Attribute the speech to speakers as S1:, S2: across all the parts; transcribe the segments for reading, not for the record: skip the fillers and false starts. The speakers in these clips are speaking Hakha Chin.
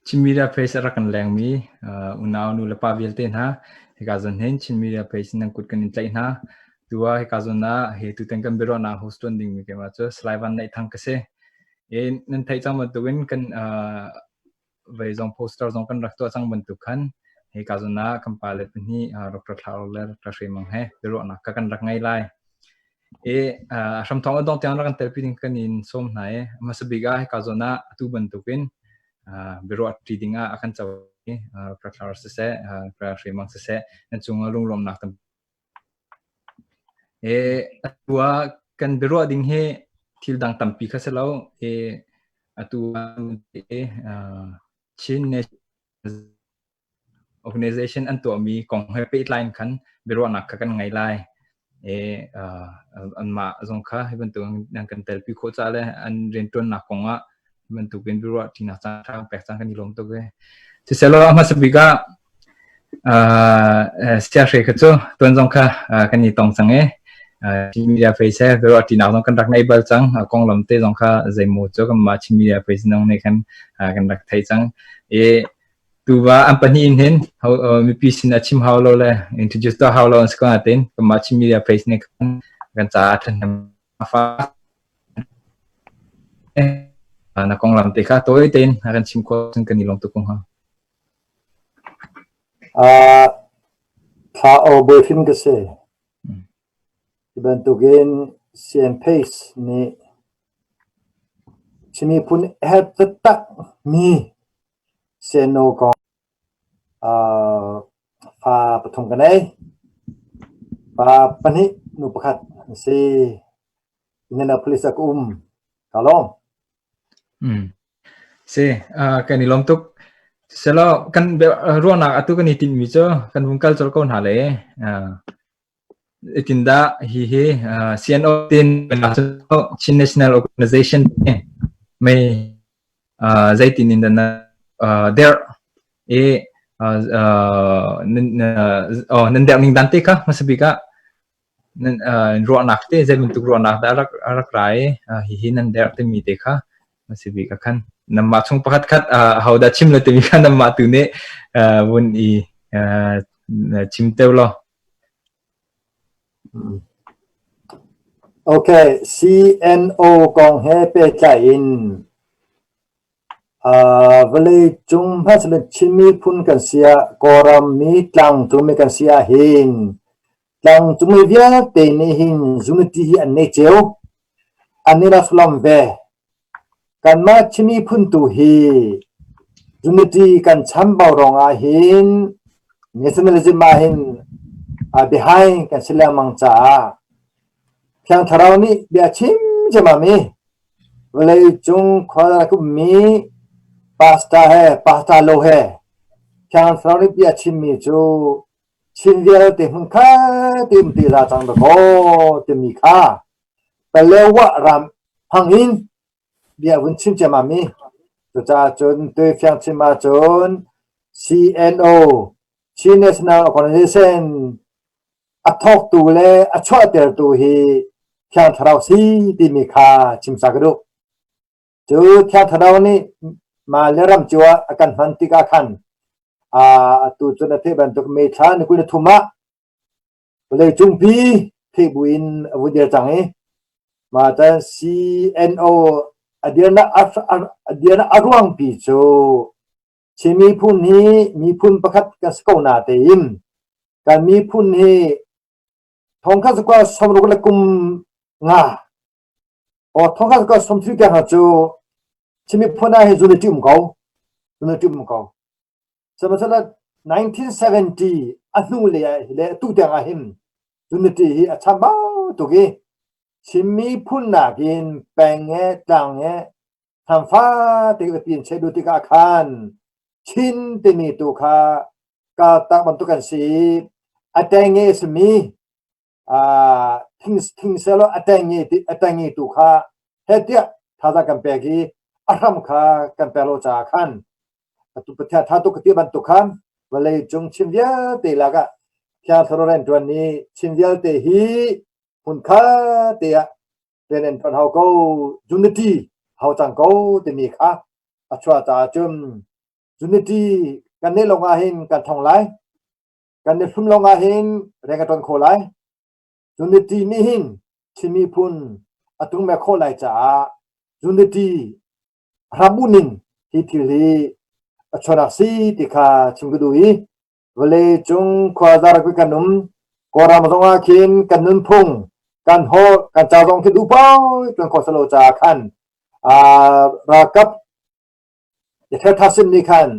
S1: Chin Media Face a rak kan lengmi unau nu le pa vialte hna, hika zawn hin Chin Media Face in nan kut kan in tlaih hna. Tu ah hika zawn ah hi tutan kan biaruahnak host tuan dingmi keimah cu Salai Van Neih Thang ka si. I nan theih cang bantukin kan vei zong poster zong kan rak tuah cang bantuk khan hika zawn ah kan pale pahnih Dr. Thla Or le Dr. Hre Mang he biaruahnak kha kan rak ngei lai. I hramthawk a dongh tiang rak kan telpi ding kan in sawm hna i hmasa bik ah hika zawn ah atu bantukin biaruah ṭi ding ah a kan co i Dr. Thla Or siseh, Dr. Hre Mang siseh nan cungah lunglawmhnak tam E atu ah kan biaruah ding hi thil dang tampi kha si lo. E atu ah Chin National Organization an tuahmi kong he pehtlai in khan biaruahnak kha kan ngei lai. E anmah zong kha hi bantuk nan kan telpi khawh caah le an rianṭuannak kong ah hi bantukin biaruah ṭinak caan ṭha pek caan kan i lawm tuk e. Siselaw a hmasa bik ah siahre kha cu tuan zong kha kan i tong cang i Chin Media Face he biaruah ṭinak zong kan rak ngei bal cang. Konglam te zong kha zeimaw cu kanmah Chin Media Face nong nih khan kan rak theih cang. I tuva an pahnih in hin mipi sin a chim hau lo le introduce tuah hau lo an si ko nain kanmah Chin Media Face nih khan kan caah a ṭhahnem a fak. Na konglam te kha tawi tein a kan chim khawh cun kan i lawm tuk ko hnga.
S2: Thla aw bawi hrim ka si. Hi bantukin CNPace nih Chin miphun a herh taktak mi CNO kong fa pathum ka nei. Pa pahnih nu pakhat an si. Indianapolis ah ka um. Ka lawm.
S1: Si, kan i lawm tuk. Selaw kan ruahnak atu kan i tinhmi cu kan vung kal colh ko hna le itindah hi hi CNO tin Chin National Organization mei zeitin in dah der i nan derh ning dan te kha hmasa bik ah nan ruahnak te zei bantuk ruahnak dah rak rak ra i hihi nan derh timi te kha a si bik ah khan nanmah chung pakhat khat ho dah chim le timi kha nanmah tu nih vun i chim teu law.
S2: Okay, CNO kong he pehtlai in vawleicung hmanh Chin miphun kan si ah Kawlram mi tlangcungmi kan si ahhin Tlangcungmi vialte nih hin unity hi an nei cio. An i rak ve. Kanmah Chin miphun tu hi unity kan chambau ruangah hin nationalism ah hin behind kan si lengmang caah Thiang Thlarau nih bia chim ciammam i vawleicung khua rak ummi pastor he pastor lo he Thiang Thlarau nih bia chimmi cu Chin vialte hmunkhat te um ti za cang dakaw timi kha Palewa ram hmang in bia vun chim ciammam i cucaah cun tuifiang chim ahcun CNO Chin National Organization a thawktu le a chuahtertu hi Thiang Thlarau si timi kha chim sa ka duh. Cu Thiang Thlarau nih mah le ram cio ah a kan hman tikah khan atu cun a theih bantuk May thla ni 23 ah vawleicungpi theih buin a vun dir cang i mah cun CNO a dirnak a dirnak a ruangpi cu Chin miphun hi miphun pakhat kan si ko natein kan miphun hi thongkhat zakua sawmruk le kum nga aw thongkhat zakua sawmthum tiang hna cu Chin miphun ah hin unity um ko unity um ko sihmanhsehlaw 1970 a hnu le le atu tiang ah hin unity hi a chambau tuk i Chin miphun nakin peng he tlang he thangfa te biapi in cheh duh tikah khan Chin timi tu kha kaltak bantuk an si i a tenge a simi thing thing selaw a tenge a tenge tu kha he tiah thazaang kan pek i a hram kha kan pek lo caah khan atu Pathian tha tuk ka ti bantuk khan vawlei cung Chin vialte lakah Thiang Thlarau rianṭuan nih Chin vialte hi hmunkhat te ah rian an ṭuan hau ko unity hau cang ko timi kha a chuah caah cun. Unity kan neih lawng ah hin kan thong lai. Kan i hlum lawng ah hin rian kan ṭuan khawh lai. Unity nih hin Chin miphun a tungme khawh lai caah unity hram ning hi thil hi a chuanak si ti kha chim ka duh i vawlei cung khuaza rak kan um Kawlram zong ah khin kan nunphung kan holh kan ca zong khi duh paoh tuan khawh selo caah khan ralkap Tha nih khan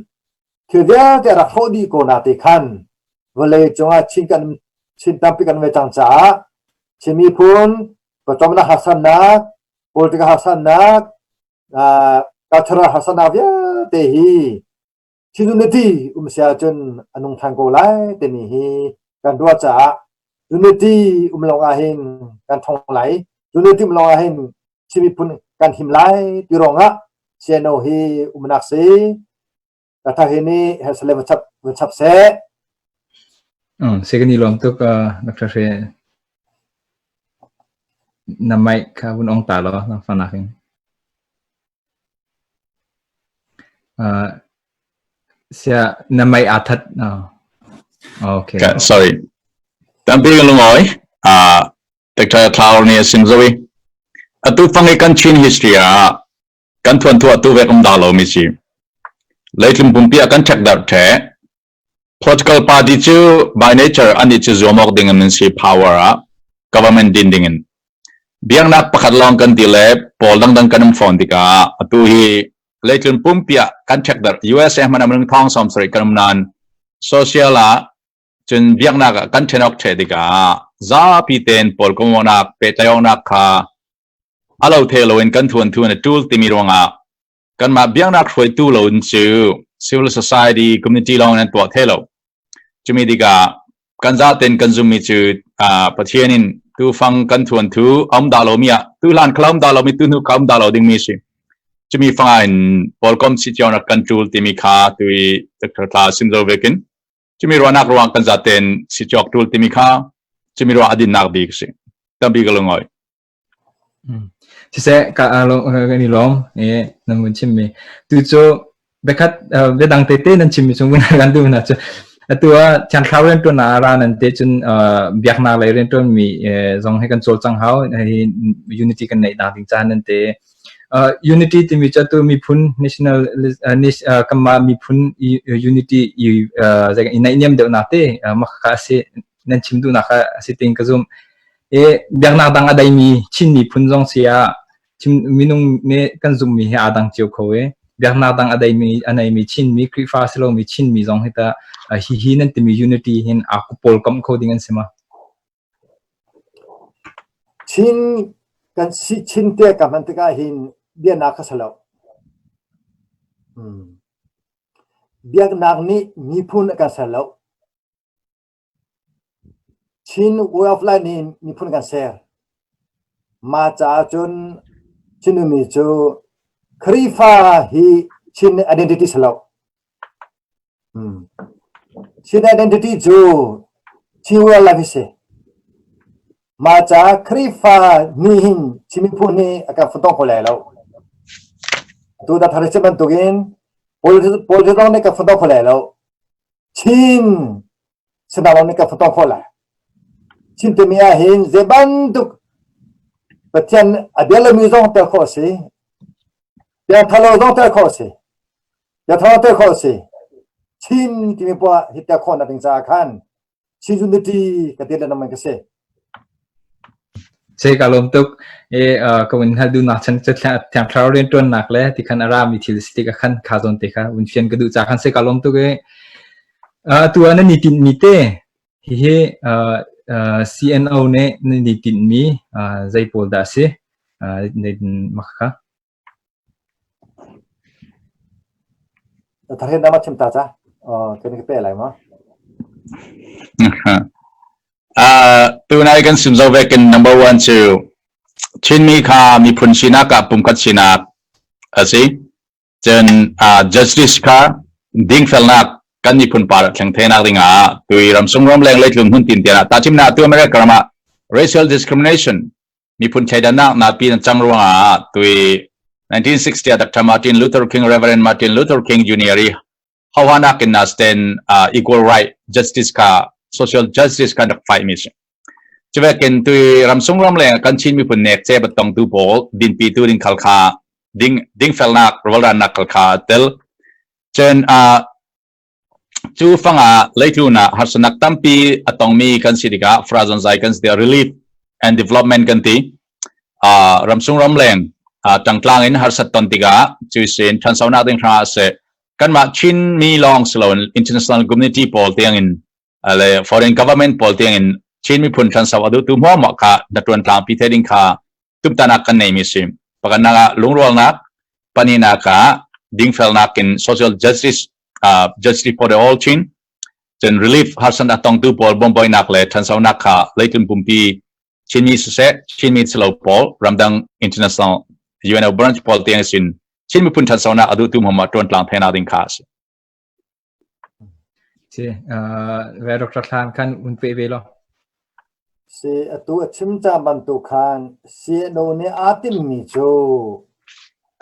S2: thil vialte a rak hrawh dih ko na ti khan vawlei cungah Chin kan Chin tampi kan ve cang caah Chin miphun pawcawmnak harsatnak, political harsatnak, cultural harsatnak vialte hi Chin unity um si ahcun a nung ṭhan ko lai timi hi kan ruah caah unity um lawng ah hin kan ṭhawng lai. Unity um lawng ah hin Chin miphun kan him lai ti ruangah CNO hi umnak si. Ka hi nih Jerusalem va chap seh.
S1: Si kan i lawm tuk Dr. Hre. Na mic kha vun ong ta law na fanak in. Sia na mei aa that. Okay.
S3: Sorry. Tampi ka lungawi. Dr. Thlau nih a sim zohi. Atu fang i kan Chin history ah kan thuan thu atu vek um da lo mi si. Leitlung pumpi ah kan check dar the. Political party cu by nature an i cu zuam awk ding in si power ah government din ding in. Biaknak pakhat lawng kan ti le pawl dangdang kan um fawn tikah atu hi leitlun pumpi ah kan check dar USA hmanh ah minung thong 70 kan um nain social ah cun biaknak ah kan ṭhen awk ṭheh tikah zapi tein pawl kawmawnak pehtlaihawknak kha a lo the loin kan thuan thuan a ṭul timi ruangah kanmah biaknak hruaitu lo in cu civil society community lawng in an tuah the lo. Cumi tikah kan zaten kan zummi cu Pathian in tufang kan thuan thu a um dah lomi ah tu hlan kha um dah lomi tu hnu kha um dah lo dingmi si. Cumi fangah in pawlkom si cionak kan ṭul timi kha tui Dr. Thla sim zo vekin cumi ruahnak ruang kan zaten si cawk ṭul timi kha cumi ruang a dinnak bik si. Tampi ka lungoi.
S1: Siseh ka kan i lawm i nan vun chimmi. Tu cu biakhat biadang tete nan chimmi chung vun kan duh na cu atu ah thiang thlarau rianṭuan ah ra nan te cun biaknak lei rianṭuanmi zong hi kan cawlcang hau hi unity kan neih nak ding caan nan te. Unity timi cu atu miphun national kanmah miphun unity i i naihniam deuhnak te mah kha a si nan chim duhnak kha a si tiin ka zumh. I biaknak dang a deimi Chin miphun zong si ah Chin minung nih kan zumhmi hi aa dang cio kho i biaknak dang a deimi a neimi Chinmi Khrihfa si lomi Chinmi zong hi tah hihi nan timi unity hin aa pawl komh kho ding an si ma?
S2: Chin kan si Chin te ka hman tikah hin biaknak kha si lo. Biaknak nih miphun a kan ser lo. Chin way of life nih miphun kan ser. Mah caah cun Chinmi cu Khrihfa hi Chin identity si lo. Chin identity cu Chin way of life hi si. Mah caah Khrihfa nih hin Chin miphun hi a kan funtom kho lai lo. Atu dah thar bantukin politics zong nih kan funtom kho lai lo. Chin sinah nih ka foto khawh lai. Chin timi ah hin zei bantuk Pathian a bia lomi zong tel khawh a si. Bia thalo zong tel khawh a si. Bia thalo tel khawh a si. Chin timi poah hi tel khawh nak ding caah khan Chin Unity ka ti le ka si.
S1: Se ka lawm tuk. E ka vun hal duhnak chan cu thiang thlarau rianṭuannak le ti khan a rami thil si tikah khan kha zawn te kha vun fian ka duh ca khan se ka lawm tuk e. Atu ah nan i tinhmi te hihi CNO nih nan i tinhmi zei pawl dah a si? Mah kha.
S2: Thar hin chim ta ca. Kan ka pe lai ma?
S3: Tunai kan sim zo vekin number one cu Chinmi kha miphun sinak ah pumkhat sinak a si. Cun justice kha dingfelnak kan miphun par thleng thenak dingah tui ramsung ramleng leitlun hmun tin tian ah tachimnak tu America ram ah racial discrimination miphun thleidannak napi an cang ruangah tui 1960 ah Dr. Martin Luther King Reverend Martin Luther King Jr. Hohanak in stand equal right justice kha social justice kan rak fight mi si. Cuvekin tui ramsung ram leng kan Chin miphun nek che batong tu pawl dinpi tu ding khal kha ding dingfelnak rawlrannak khal kha tel cun cu fangah leitlun ah harsanak tampi a tongmi kan si tikah frazon zai kan si relief and development kan ti. Ramsung ramleng tangtlang in harsat ton tikah cu sin ṭhansonak ding hrangah seh kanmah Chin mi lawng si loin international community pawl tiangin le foreign government pawl tiangin Chin miphun ṭhanso a duhtu hmuahhmuah kha na ṭuan tlangpi the ding kha tumtanak kan neimi si. Pakhatnak ah lungrualnak, pahnihnak ah dingfelnak in social justice, justice for the all Chin, cun relief harsatnak tongtu pawl bawmhboinak le ṭhansonak kha leitlun pumpi Chinmi siseh, Chinmi silo pawl, ramdang international UNO branch pawl tiang sin Chin miphun ṭhansonak a duhtu hmama ṭuan tlang thenak ding kha a si.
S1: Si, ve Dr. Thlan khan un pe ve lo.
S2: Si, atu a chim ca bantuk khan CNO nih aa timmi cu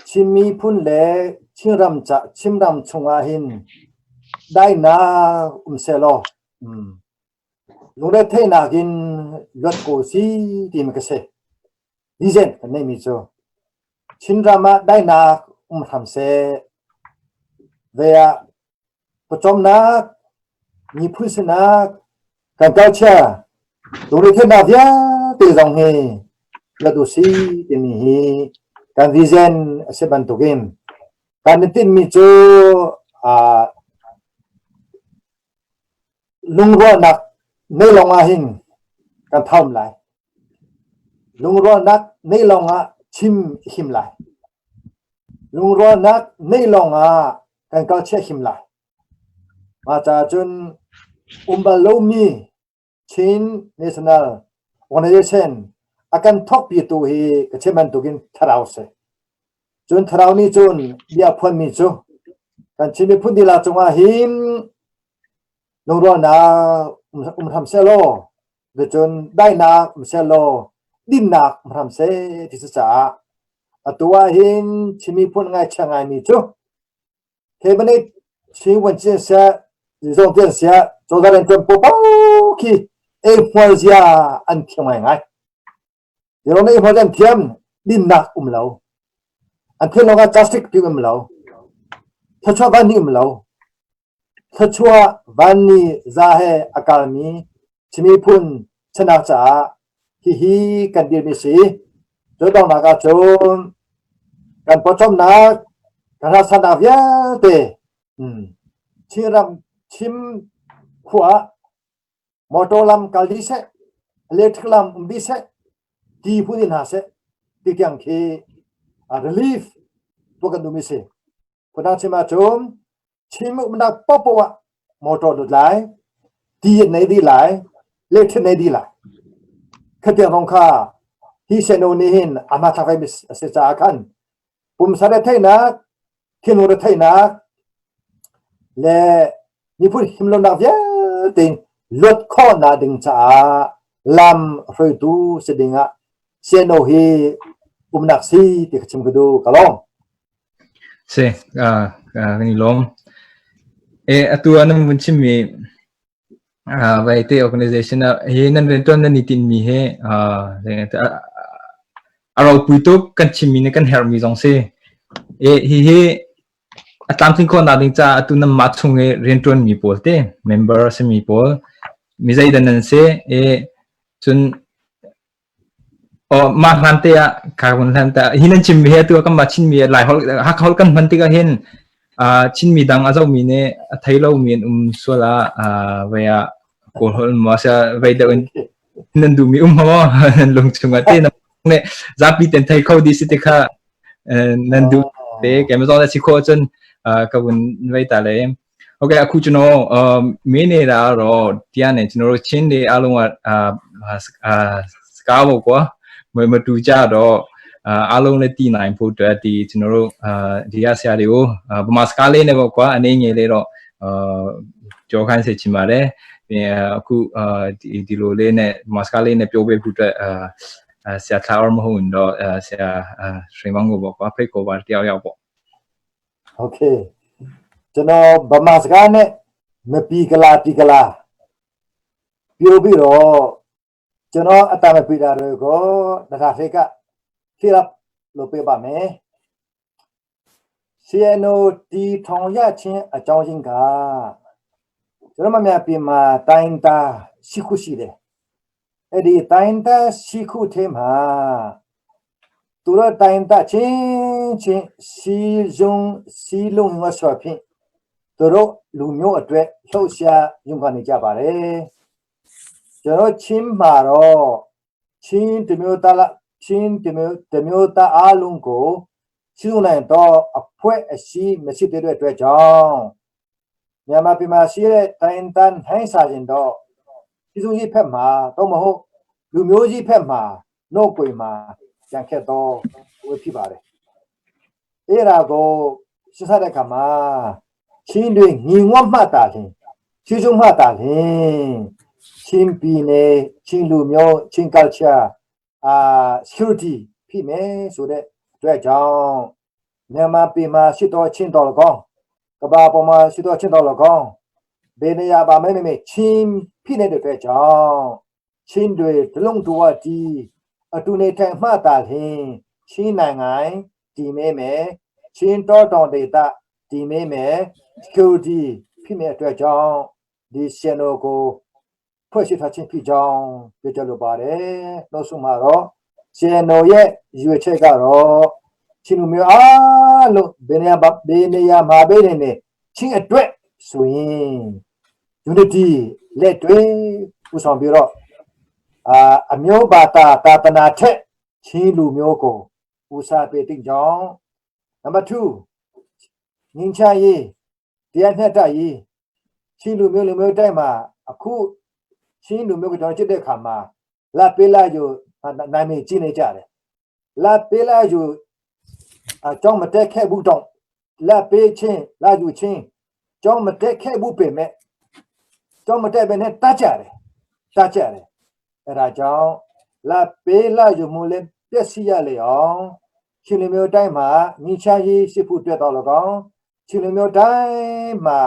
S2: Chin miphun le Chinram ca Chinram chungah hin daihnak um sehlaw lungretheihnak in luat ko si timi ka si. Vision kan neihmi cu Chinram ah daihnak um hram seh. Ve ah pawcawmnak, miphun sinak, kan culture, lungretheihnak vialte zong hi luat u si timi hi kan vision a si bantukin kan i tinhmi cu Lungrualnak nei lawngah hin kan thaum lai. Lungrualnak nei lawngah chim i him lai. Lungrualnak nei lawngah kan kalchiah him lai. Mah caah cun um bal lomi Chin National Organization a kan thawkpitu hi ka chim bantukin thlarau si. Cun thlarau nih cun bia phuanmi cu kan Chin miphun dihlak cungah hin lungrualnak um hram sehlaw cun daihnak um sehlaw dinnak um hram seh ti si caah atu ah hin Chin miphun ngaihchia ngaimi cu cabinet Chin vuanci an siah zong ti an siah cozah rianṭuan paohpaoh khi ei hmual zia an thiam ngaingai. Zero ei hmual an thiam dinnak um lo. An thinlung ah justice ti um lo. Thluachuah van ni um lo. Thluachuah vanni za he a kalmi Chin miphun chanak caah hihi kan dirmi si. Cu donghnak ah cun kan pawcawmnak, kan ralsannak vialte Chinram Chim khua ah motor lam kal dih seh, electric lam um dih seh, ti hmun in hna seh ti tiang khi relief tuah kan duhmi si. Phundang chim ahcun Chin umnak paohpaoh ah motor lut lai, ti an nei dih lai, electric nei dih lai. Khatiang zong kha hi seno nih hin a hmathlak ve a si caah khan pumsa retheihnak, thinlung retheihnak le miphun himlonak vialte in luat khawhnak ding caah lam hruaitu si dingah CNO hi umnak si ti ka chim ka duh ka lawm.
S1: Si, kan i lawm. E, atu ah nan vun chimmi Vaite organization ah hi nan rianṭuan nan i tinhmi hi a ropui tuk kan chimmi nih kan herhmi zong si. E, hihi a tlamtlin khawhnak ding caah atu nanmah chung i rianṭuanmi pawl te, member a simi pawl, mi zeidah nan si? E, cun Aw mah hlan te ah carbon hlan te ah hi nan chimmi hi atu ah kanmah Chinmi Lai holh Hakha holh kan hman tikah hin Chinmi dang a zohmi nih a thei lomi an um sual ah vei ah Kawl holh maw sia vei deuh in nan duhmi um maw nan lung chungah te nan nih zapi ten thei kho dih si ti kha nan duh te keimah zong na si khawh cun ka vun vei ta le ဟုတ်ကဲ့အခုကျွန်တော်အာမင်းနေတာတော့တရားနေကျွန်တော်တို့ချင်းတွေအားလုံးကအာအာစကားပေါ့ကွာမမတူကြတော့အာအားလုံးလည်းတည်နိုင်ဖို့အတွက်ဒီကျွန်တော်တို့အာဒီကဆရာတွေကိုဗမာစကားလေးနဲ့ပေါ့ကွာအနေငယ်လေးတော့အာကြောခိုင်းစေချင်ပါတယ်ပြီးအခုအာဒီဒီလိုလေးနဲ့ဗမာစကားလေးနဲ့ပြောပေးဖို့အတွက်အာဆရာထားမဟုတ်ရင်တော့ဆရာရွှေမောင်ကိုပေါ့ကွာဖိတ်ခေါ်ပါတယောက်ယောက်ပေါ့
S2: Okay. ကျွန်တော်ဗမာစကားနဲ့မပီကလာပီကလာပြောပြီးတော့ကျွန်တော်အတမပီတာတွေကိုတခါဖေကဖြည့်ပ်လုပ်ပေးပါမယ် CNO တီထောင်ရခြင်းအကြောင်းရင်းကကျွန်တော်မများပြင်မှာတိုင်းတာရှိခုရှိတယ်အဲ့ဒီတိုင်းတာရှိခုထဲမှာသူတို့တိုင်းတာချင်းချင်းစီယုံစီလုံးငါဆိုဖြင့်သူတို့လူမျိုးအတွက်လှုပ်ရှားရုန်းကန်နေကြပါတယ်ကျွန်တော်ချင်းမှာတော့ချင်းတမျိုးသားလားချင်းတမျိုးတမျိုးသားအားလုံးကိုစီုံနိုင်တော့အဖွဲ့အစည်းမရှိတဲ့အတွက်ကြောင့်မြန်မာပြည်မှာရှိတဲ့တိုင်းတန်းဟိုင်းစာရင်တော့ပြည်သူကြီးဖက်မှာတော့မဟုတ်လူမျိုးကြီးဖက်မှာနှုတ်ွေမှာကြံခက်တော့ဝေဖြစ်ပါတယ်အဲ့ဒါကိုရှင်းစတဲ့အခါမှာချင်းတွေညီငွတ်မှတ်တာလင်ချီချုံမှတ်တာလင်ချင်းပြည်နယ်ချင်းလူမျိုးချင်း culture အာ security ဖြစ်မယ်ဆိုတဲ့အတွက်ကြောင့်မြန်မာပြည်မှာရှိတော်ချင်းတော်၎င်းကဘာပေါ်မှာရှိတော်ချင်းတော်၎င်းဘယ်နေရာပါမဲမဲချင်းဖြစ်နေတဲ့အတွက်ကြောင့်ချင်းတွေတလုံးတဝတီအတူနေထိုင်မှတာလျင်ချင်းနိုင်ငံတည်မဲမဲချင်းတော်တောင်ဒေတာတည်မဲမဲ security ဖြစ်နေတဲ့အတွက်ကြောင့်ဒီရှင်တော်ကိုဖွဲ့စည်းထားခြင်းဖြစ်ကြောင်းပြောကြလိုပါတယ်။နောက်ဆုံးမှာတော့ရှင်တော်ရဲ့ရွေချက်ကတော့ချင်းလူမျိုးအားလုံးဘယ်နေရာဘယ်နေရာမှာပဲနေနေချင်းအတွက်ဆိုရင် unity လက်တွေဥဆောင်ပြီးတော့အာအမျိုးဘာသာသာသနာထက်ချင်းလူမျိုးကိုဦးစားပေးတဲ့ကြောင်းနံပါတ်2ငင်းချရေးတရားမျှတရေးချင်းလူမျိုးလူမျိုးတိုက်မှာအခုချင်းလူမျိုးကိုကျွန်တော်ကြည့်တဲ့အခါမှာလာပေးလာယူနိုင်မေကြည့်နေကြတယ်လာပေးလာယူအကြောင်းမတက်ခဲ့ဘူးတော့လာပေးချင်းလာယူချင်းကြောင်းမတက်ခဲ့ဘူးပေမဲ့ကြောင်းမတက်ပဲနဲ့တတ်ကြတယ်တတ်ကြတယ်အဲ့ဒါကြောင့်လာပေးလာယူမှုလဲပျက်စီးရလေအောင်ချင်းလူမျိုးတိုင်းမှာညီချရေးရှိဖို့တွေ့တော်၎င်းချင်းလူမျိုးတိုင်းမှာ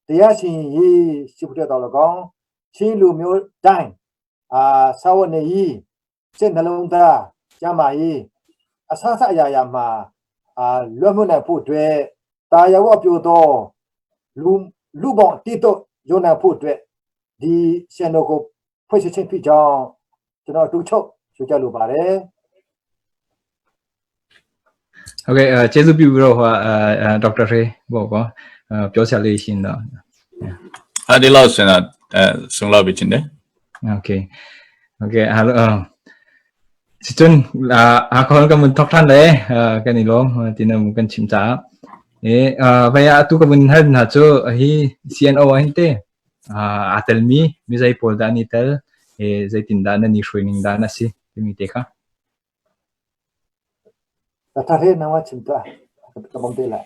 S2: တရားရှင်ရေးရှိဖို့တွေ့တော်၎င်းချင်းလူမျိုးတိုင်းအာသာဝနေရေးစိတ်နှလုံးသားကျမ်းမာရေးအဆအဆအရာရာမှာအာလွတ်မှုနိုင်ဖို့အတွက်တာယာဝပြိုသောလူလူပေါင်းတိတော့ယုံနိုင်ဖို့အတွက်ဒီရှင်တော်ကိုဖွဲ့စည်းခြင်းဖြစ်ကြောင်းကျွန်တော်တူချုပ်ဆိုကြလိုပါတယ်
S1: ဟုတ်ကဲ့အဲကျေးဇူးပြုပြီးတော့ဟိုအဲဒေါက်တာထေးပေါ့ကွာအဲပြောဆရာလေးရှင်းတော့
S3: အဲဒီလောက်စင်တာအဲဆုံးလောက်ပြီချင်းတယ်
S1: Okay. Okay, halo. Si chun a khon ka mun thok than le kan i lom tin mun kan chim cha. E vai a tu ka mun hal na chu hi CNO hin te a tel mi mi zai pol da ni tel e zai tin da na ni shrui ning da na si mi te kha.
S2: တထရေနဝချင်တာကဘုံတေလာ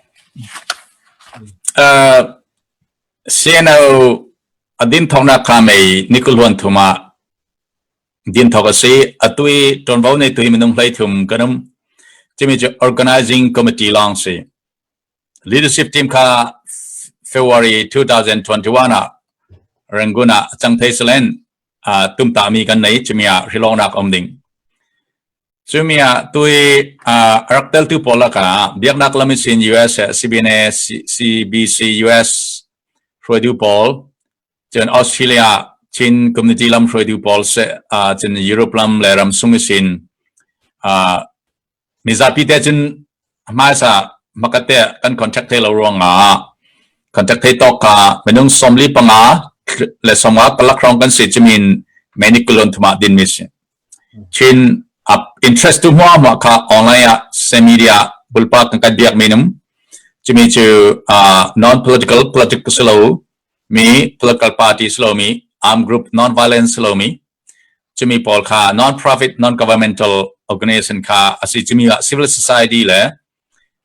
S3: အဲ CNO အဒင်းထောင်နာခါမေနိကလဝန်ထုမာဒင်းထောကစီအသွေးတွန်ဘောနေသွေးမနုံလှိထုံကနမ်จิมิจ organizing committee လောင်းစီ leadership team ခါ February 2021 อ่ะ Rangoon อ่ะจังเทสเลนอ่าตุมตามีกันไหนจิมีอ่ะริลองนักอมดิงจิมีอ่ะตุยอ่ารักเตลตุปอละกะเบียกนักลามิสิน US CBN CBC US รวยดูปอลจนออสเตรเลียชิน community ลำรวยดูปอลเสอ่าจนยุโรปลำและรำสุงสินอ่ามิซาปีเตจนมาซะมกเตกัน contact เทลรวงอ่ะ contact เทตอกกะมนุงสมลีปังอ่ะและสมวักลักรองกันสิจมินเมนิกลอนทมาดินมิสชิน up interest tu hua ma kha online a social media bulpa kan kan biak minum chimi chu non political political slo mi political party slo mi armed group non violent slo mi chimi pawl kha non profit non governmental organization kha asi chimi a civil society le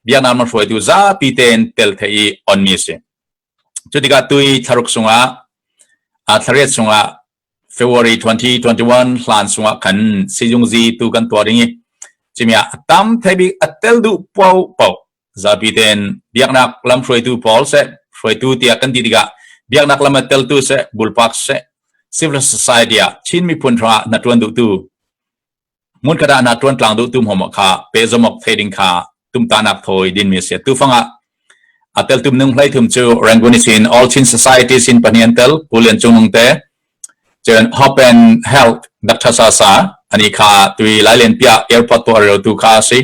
S3: biaknak ma hruaitu zapi ten tel thei on mi si chutika tui tharuk sunga a thariat sunga February 2021 hlan sungah khan siyungzi tu kan tuah ding i cimia tam thebi atel du pau pau zapi ten biaknak lamhruaitu pawl se Hruaitu tiah kan ti tikah biaknak lam ah teltu seh, bulpak seh, civil society ah Chin miphun hrangah hna ṭuan duhtu hmunkhat ah hna ṭuan tlang duhtu hmawmah kha pehzom awk thei ding kha tumtanak thawi dinmi a si. Tufang ah a teltum nung hleithum cu Rangoon sin All Chin Society sin pahnih an tel, Pu Lian Cung Nung te, cun Hope and Health Dr. Sasa ani kha tui Lailen pia airport tuah riotu kha a si.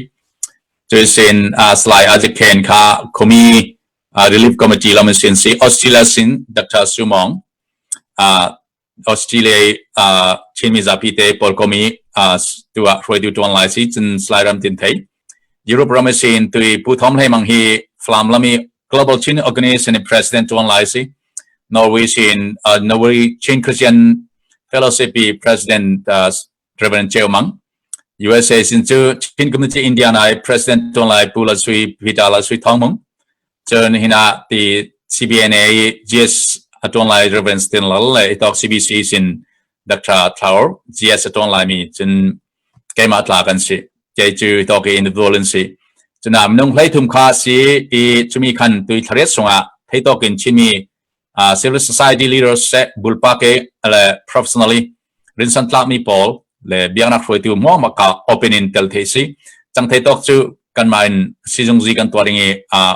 S3: Cun sin Salai Ajik Khen kha Khumi Relief Committee lam sin si Australia sin Dr. Sumong Australia Chinmi zapi te pawl komi tu ah hruaitu tuan lai si cun Salai Ram Tin Thei Europe ram sin tui Pu Thom Hlei Mang hi Falam lami Global Chin Organization President tuan lai si Norway sin Norway Chin Christian Fellowship President Reverend Cheu Mang USA sin cu Chin Community Indiana i President tuan lai Pu La Sui Peter La Sui Thawng Mung cun hina ti CBNA GS a tuan lai Reverend Stin Lal le itok CBC sin Dr. Thaur GS a tuan lai mi cun keimah tla kan si kei cu itok i individual in si cuna minung hlei thum kha si i chumi khan tui thlariat sungah theitok in Chinmi civil society leaders seh bulpak i le professionally rinsan tlakmi pawl le biaknak hruaitu muangmak ka open in tel thei si cang thei tawk cu kanmah in sizungzi kan tuah ding i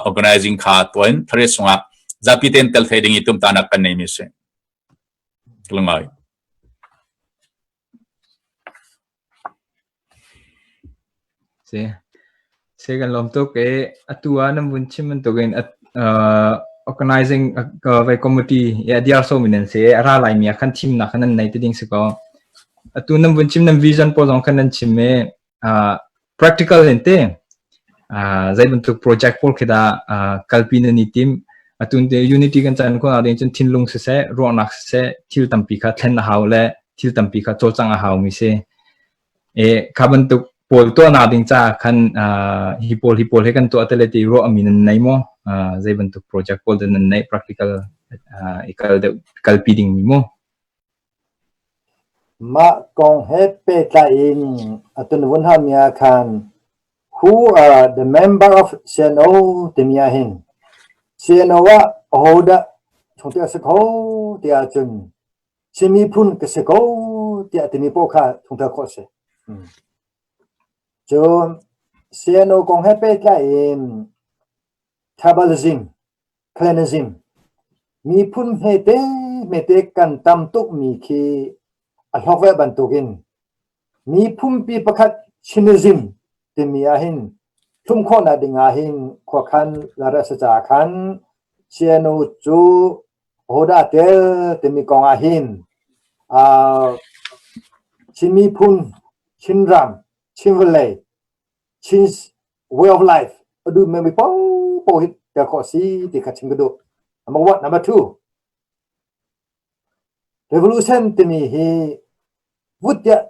S3: organizing kha tuah in thare sungah zapi ten tel thei ding i tumtanak kan nei mi si lungai
S1: Si. Si kan lawm tuk i atu ah nan vun chim bantukin organizing vai committee i a diar somi nan si i a ra laimi ah khan thimnak khan nan nei te ding si ko. Atu nan vun chim nan vision pawl zong khan nan chim i practical in te zei bantuk project pawl khi dah kalpi nan i tim. Atu te unity kan chan ko ding cun thinlung siseh, ruahnak siseh, thil tampi kha thlen a hau le thil tampi kha cawlcangh a haumi si. E kha bantuk pawl tuahnak ding caah khan hi pawl hi pawl he kan tuah te le ti ruahmi nan nei maw? Zei bantuk project pawl dah nan neih practical i kal deuh kalpi dingmi mu?
S2: Mah kong he pehtlai in atu na vun halmi ah khan Who are the member of CNO timi ah hin CNO ah ahodah chungtel a si kho ti ahcun Chin miphun ka si ko tiah timi paoh kha thungthar khawh a si. Cun CNO kong he pehtlai in tribalism, clanism, miphun hmete hmete kan tam tukmi khi a hlawk ve bantukin miphunpi pakhat Chinism timi ahhin hlum khawhnak ding ahhin khuakhan la si caah khan CNO cu Ahodah tel timi kong ah hin Chin miphun, Chinram, Chin vawlei, Chin way of life a duhmi mi paohpaoh hi tel khawh a si ti kha chim ka duh. Number one, number two, revolution timi hi vut tiah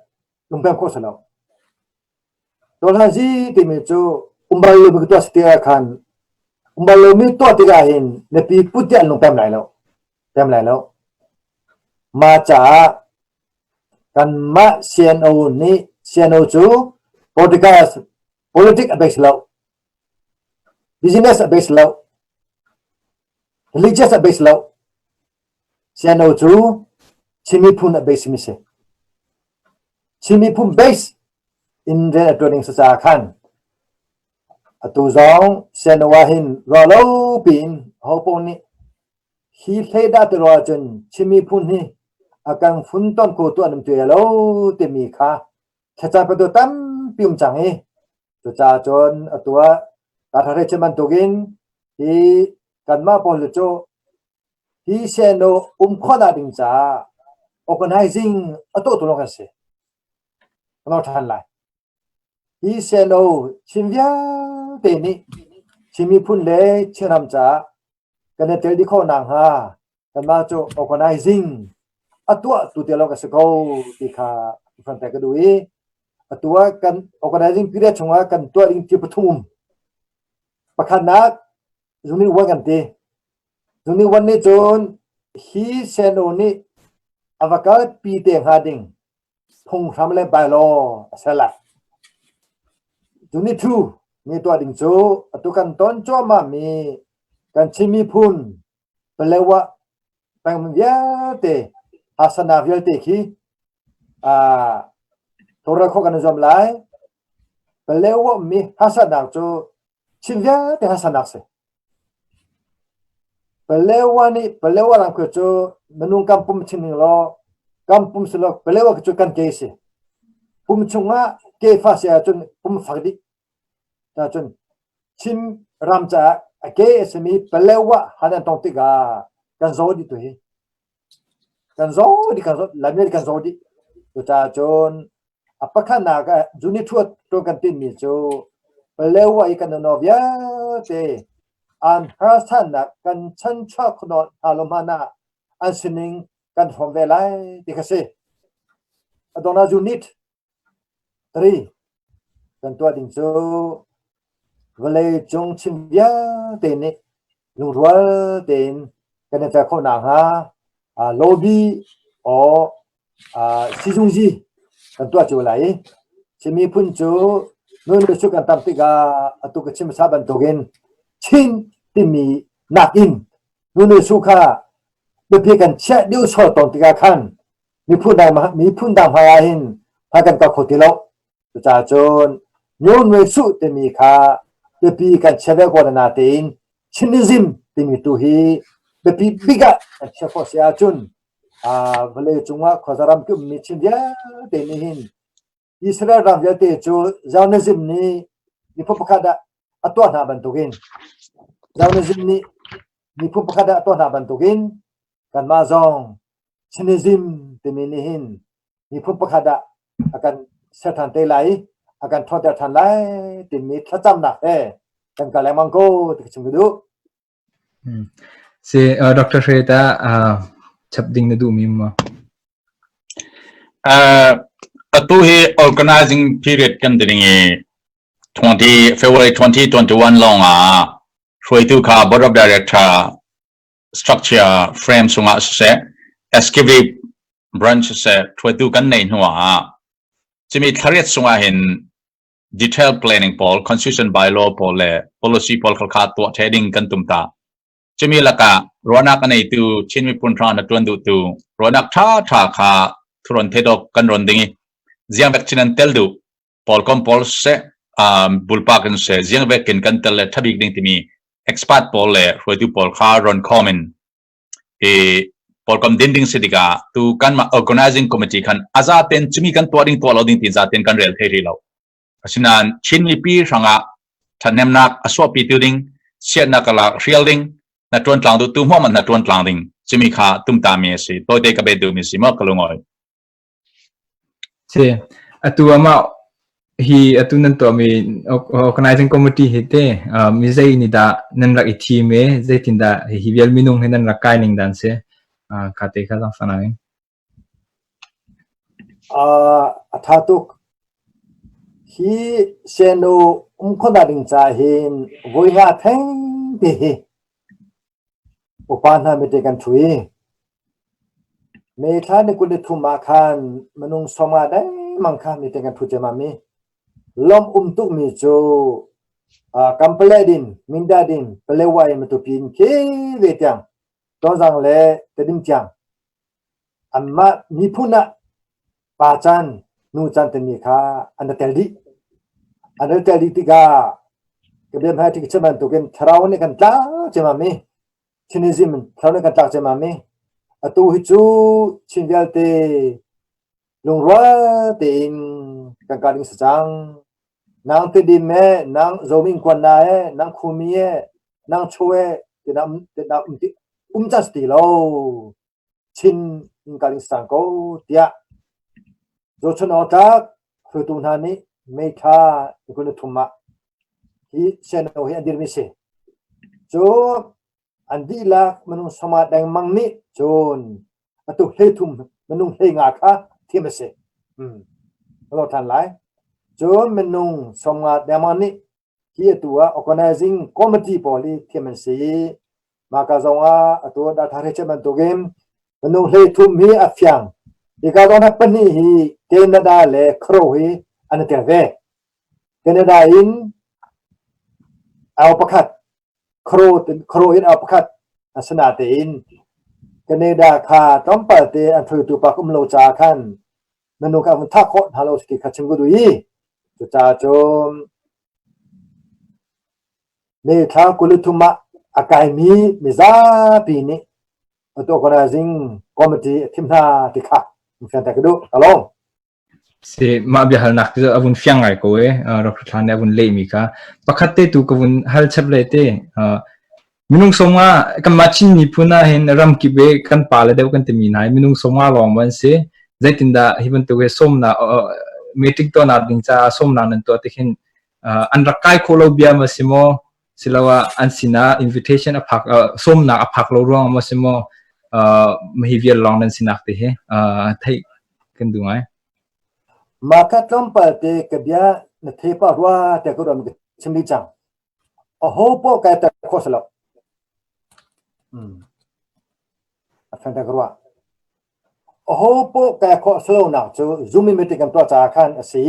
S2: lungpem khawh si lo. Tawlhanzi timi cu umbal lomi ka tuah si tikah khan umbal lomi tuah tikah hin mipi put tiah an lung pem lai lo. Pem lai lo. Mah caah kanmah CNO nih CNO cu political politic a base lo. Business a base lo. Religious a base lo. CNO cu Chin miphun a base mi si. Chin miphun base in rian a ṭuan ding si caah khan atu zong CNO ah hin ruah lo piin ahopaoh nih hi hlei dah ti rua ahcun Chin miphun hi a kan funtom khotu an um ti lo timi kha thlacam petu tampi um cang i cucaah cun atu ah kaa chim bantukin hi kanmah pawl cu Hi CNO um khawhnak ding caah organizing a tuahtu lawng kan si. Kan ong ṭhan lai. Hi CNO Chin vialte nih Chin miphun le Chinram caah kan i tel dih khawh nakhnga kanmah cu organizing a tuahtu te lawng kan si ko ti kha fronter ka duh i atu ah kan organizing period chungah kan tuah ding thil pathum um. Pakhatnak Unit 1 kan ti. Unit 1 nih cun hi CNO nih a va kalpi te hnga ding phunghram le bylaw a ser lai. Unit 2 nih tuah ding cu atu kan ton cuahmah mi kan Chin miphun. Palewa peng vialte hasana vialte khi tawlrel khawh kan i zuam lai. Palewa mi hasanak cu Chin vialte hasanak si. Palewa nih Palewa ram khi cu minung kan pum chim ning law kan pum si law Palewa cu kan ke si. Pum chungah ke fa si ahcun pum fak dih. Cun Chin ram caah a ke a simi Palewa han an tong tikah kan zaw dih tu hi. Kan zaw dih kan zaw lamil kan zaw dih. Cucaah cun a pakhatnak ah zuni thuat tuan kan tinmi cu Palewa i kan unau vialte an harsatnak kan chanchuah khawh hna lo hmanh ah an sining kan hrawm ve lai ti kha si. A donghnak unit 3. Kan tuah ding cu vawleicung chim vialte nih lungrual tein kan i tel khawh nakhnga lobby or sizungzi kan tuah cio lai i Chin miphun cu nu le su kan tam tikah atu ka chim hmasa bantukin Chin timi nakin nu le su kha biapi kan chiah deuh sual tawn tikah khan miphun dang miphun dang hmai ah hin hmai kan kal kho ti lo. Cucaah cun Myo Suh timi kha biapi kan chia ve ko na tein Chinism timi tu hi biapi bik ah kan chia khawh si ahcun vawlei cungah khuaza ram ki ummi Chin vialte nih hin Israel ram vialte cu Zionism nih miphun pakhat ah a tuah hna bantukin Zionism nih miphun pakhat ah a tuah hna bantukin kanmah zong Chinism timi nih hin miphun pakhat ah a kan ser ṭhan te lai i a kan ṭhawnter ṭhan lai timi thlacamnak he kan kal lengmang ko ti ka chim ka duh.
S1: Si Dr. Hre ta chap ding na duhmi maw?
S3: Atu hi organizing period kan ding i 20 February 2021 lawng ah hruaitu kha board of director structure frame chungah siseh SKV branch siseh hruaitu kan neih hnu ah cimi thlariat chungah hin detail planning pawl constitution bylaw pawl le policy pawl kha tuah the ding kan tum ta. Cumi lakah ruahnak a neitu Chin miphun hrang na tuan duhtu ruahnak tha tha kha thuron the dok kan ron ding i ziang vek chin an tel duh pawl kom pawl se bulpak in se ziang vek in kan tel le thabik ding timi expert pawl le hruaitu pawl kha ron khom in i pawlkom din ding si tikah tu kanmah organizing committee khan aza ten cumi kan tuah ding tuah lo ding ti za ten kan rel thei rih lo. Asinain Chin mipi hrangah ṭhathnemnak a suahpi tu ding siatnak ka lak hrial ding na ṭuan tlang duh tu hmuahman na ṭuan tlang ding cumi kha tumta mi a si. Tawite ka bet duh mi si maw ka lungawi.
S1: Si, atu amah hi atu nan tuahmi organizing committee hi te mi zei nih dah nan rak i thim i zeitindah hi vial minung hi nan rak kai ning dan si? Kha te kha zong sanang in.
S2: A tha tuk. Hi CNO um khawhnak ding caah hin voi nga theng te hi Upa hna mite kan ṭhu i May thla ni 23 ah khan minung 50 dengmang kha meeting kan ṭhu ciammam i lawmh um tukmi cu Kampale din, Mindat din, Palewa in Matupi in khi ve tiang Tawzang le Tedim tiang anmah miphun ah pa can, nu can timi kha an i tel dih. An i tel dih tikah ka bia hmai ṭhi chim bantukin thlarau nih kan tlak ciammam i Chinism thlarau nih kan tlak ciammam i atu hi cu Chin vialte lungrual tein kan kal ding si cang. Nang Tedim e, nang Zomin kuan na e, nang Khumi e, nang Cho e, tina um tina um ti um cang si ti lo. Chin in kal ding si cang ko tiah Zochun awk hruaitu hna nih May thla ni 23 ah hi CNO hi an dirmi si. Cu an dihlak minung sama dengmang nih cun atu 13 minung 15 kha thim a si. Hmm. Lo than lai. Cun minung 50 dengmang nih hi atu ah organizing committee pawl hi thim an si. Mah ka zong ah atu dah tha che bantukin minung 13 hi a fiang. Hika zong ha pahnih hi Canada le Crow hi an i tel ve. Canada in au pakhat, Crow in au pakhat. Asinain Canada kha tlawmpal te an hruaitu pa um lo caah khan minung kha vun thah khawh hna lo ti kha chim ka duh i cucaah cun May thla 23 ah a kaimi mizapi nih atu organizing committee a thim hna ti kha fianter ka duh. Ka lawm.
S1: Si, mah biahalnak cu a vun fiang ngai ko e. Dr. Thla nih a vun lehmi kha. Pakhat te tu ka vun hal chap le te. Minung 50 kanmah Chin miphun ah hin ramkip i kan pale deuh kan timi hna hi minung 50 lawng maw an si? Zeitindah hi bantuk hi sawmnak meeting tuahnak ding caah sawmnak nan tuah tik hin an rak kai khawh lo bia maw si maw? Siloah an sinah invitation a phak sawmnak a phak lo ruang maw si maw? Hi vial lawng nan sinak te hi theih kan duh ngai.
S2: Mah kha tlawmpal te ka bia na thei pah rua tiah ka ruah mi ka chim dih cang. Aho poah kai ter khawh si lo. A fianter ka ruah. Aho poah kai khawh si lonak cu Zoom in meeting kan tuah caah khan a si.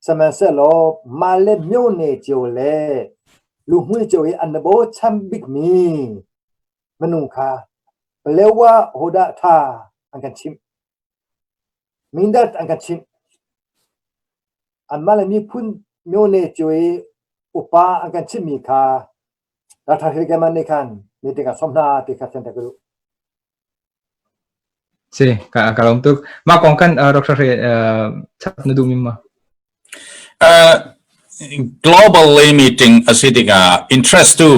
S2: Sihmanhsehlaw mah le myone cio le luhmui cio i an na bochan bikmi minung kha Palewa hodah ṭha an kan chimh. Mindat an kan chimh. Anmah le miphun myone cio i upa an kan chimhmi kha Dr. Hilgeman nih khan meeting ah sawm hna ti kha fianter ka duh.
S1: Si, ka ka lawm tuk. Mah kong kan Dr. Hre chap na duh mi ma?
S3: Global lay meeting a si tikah interest tu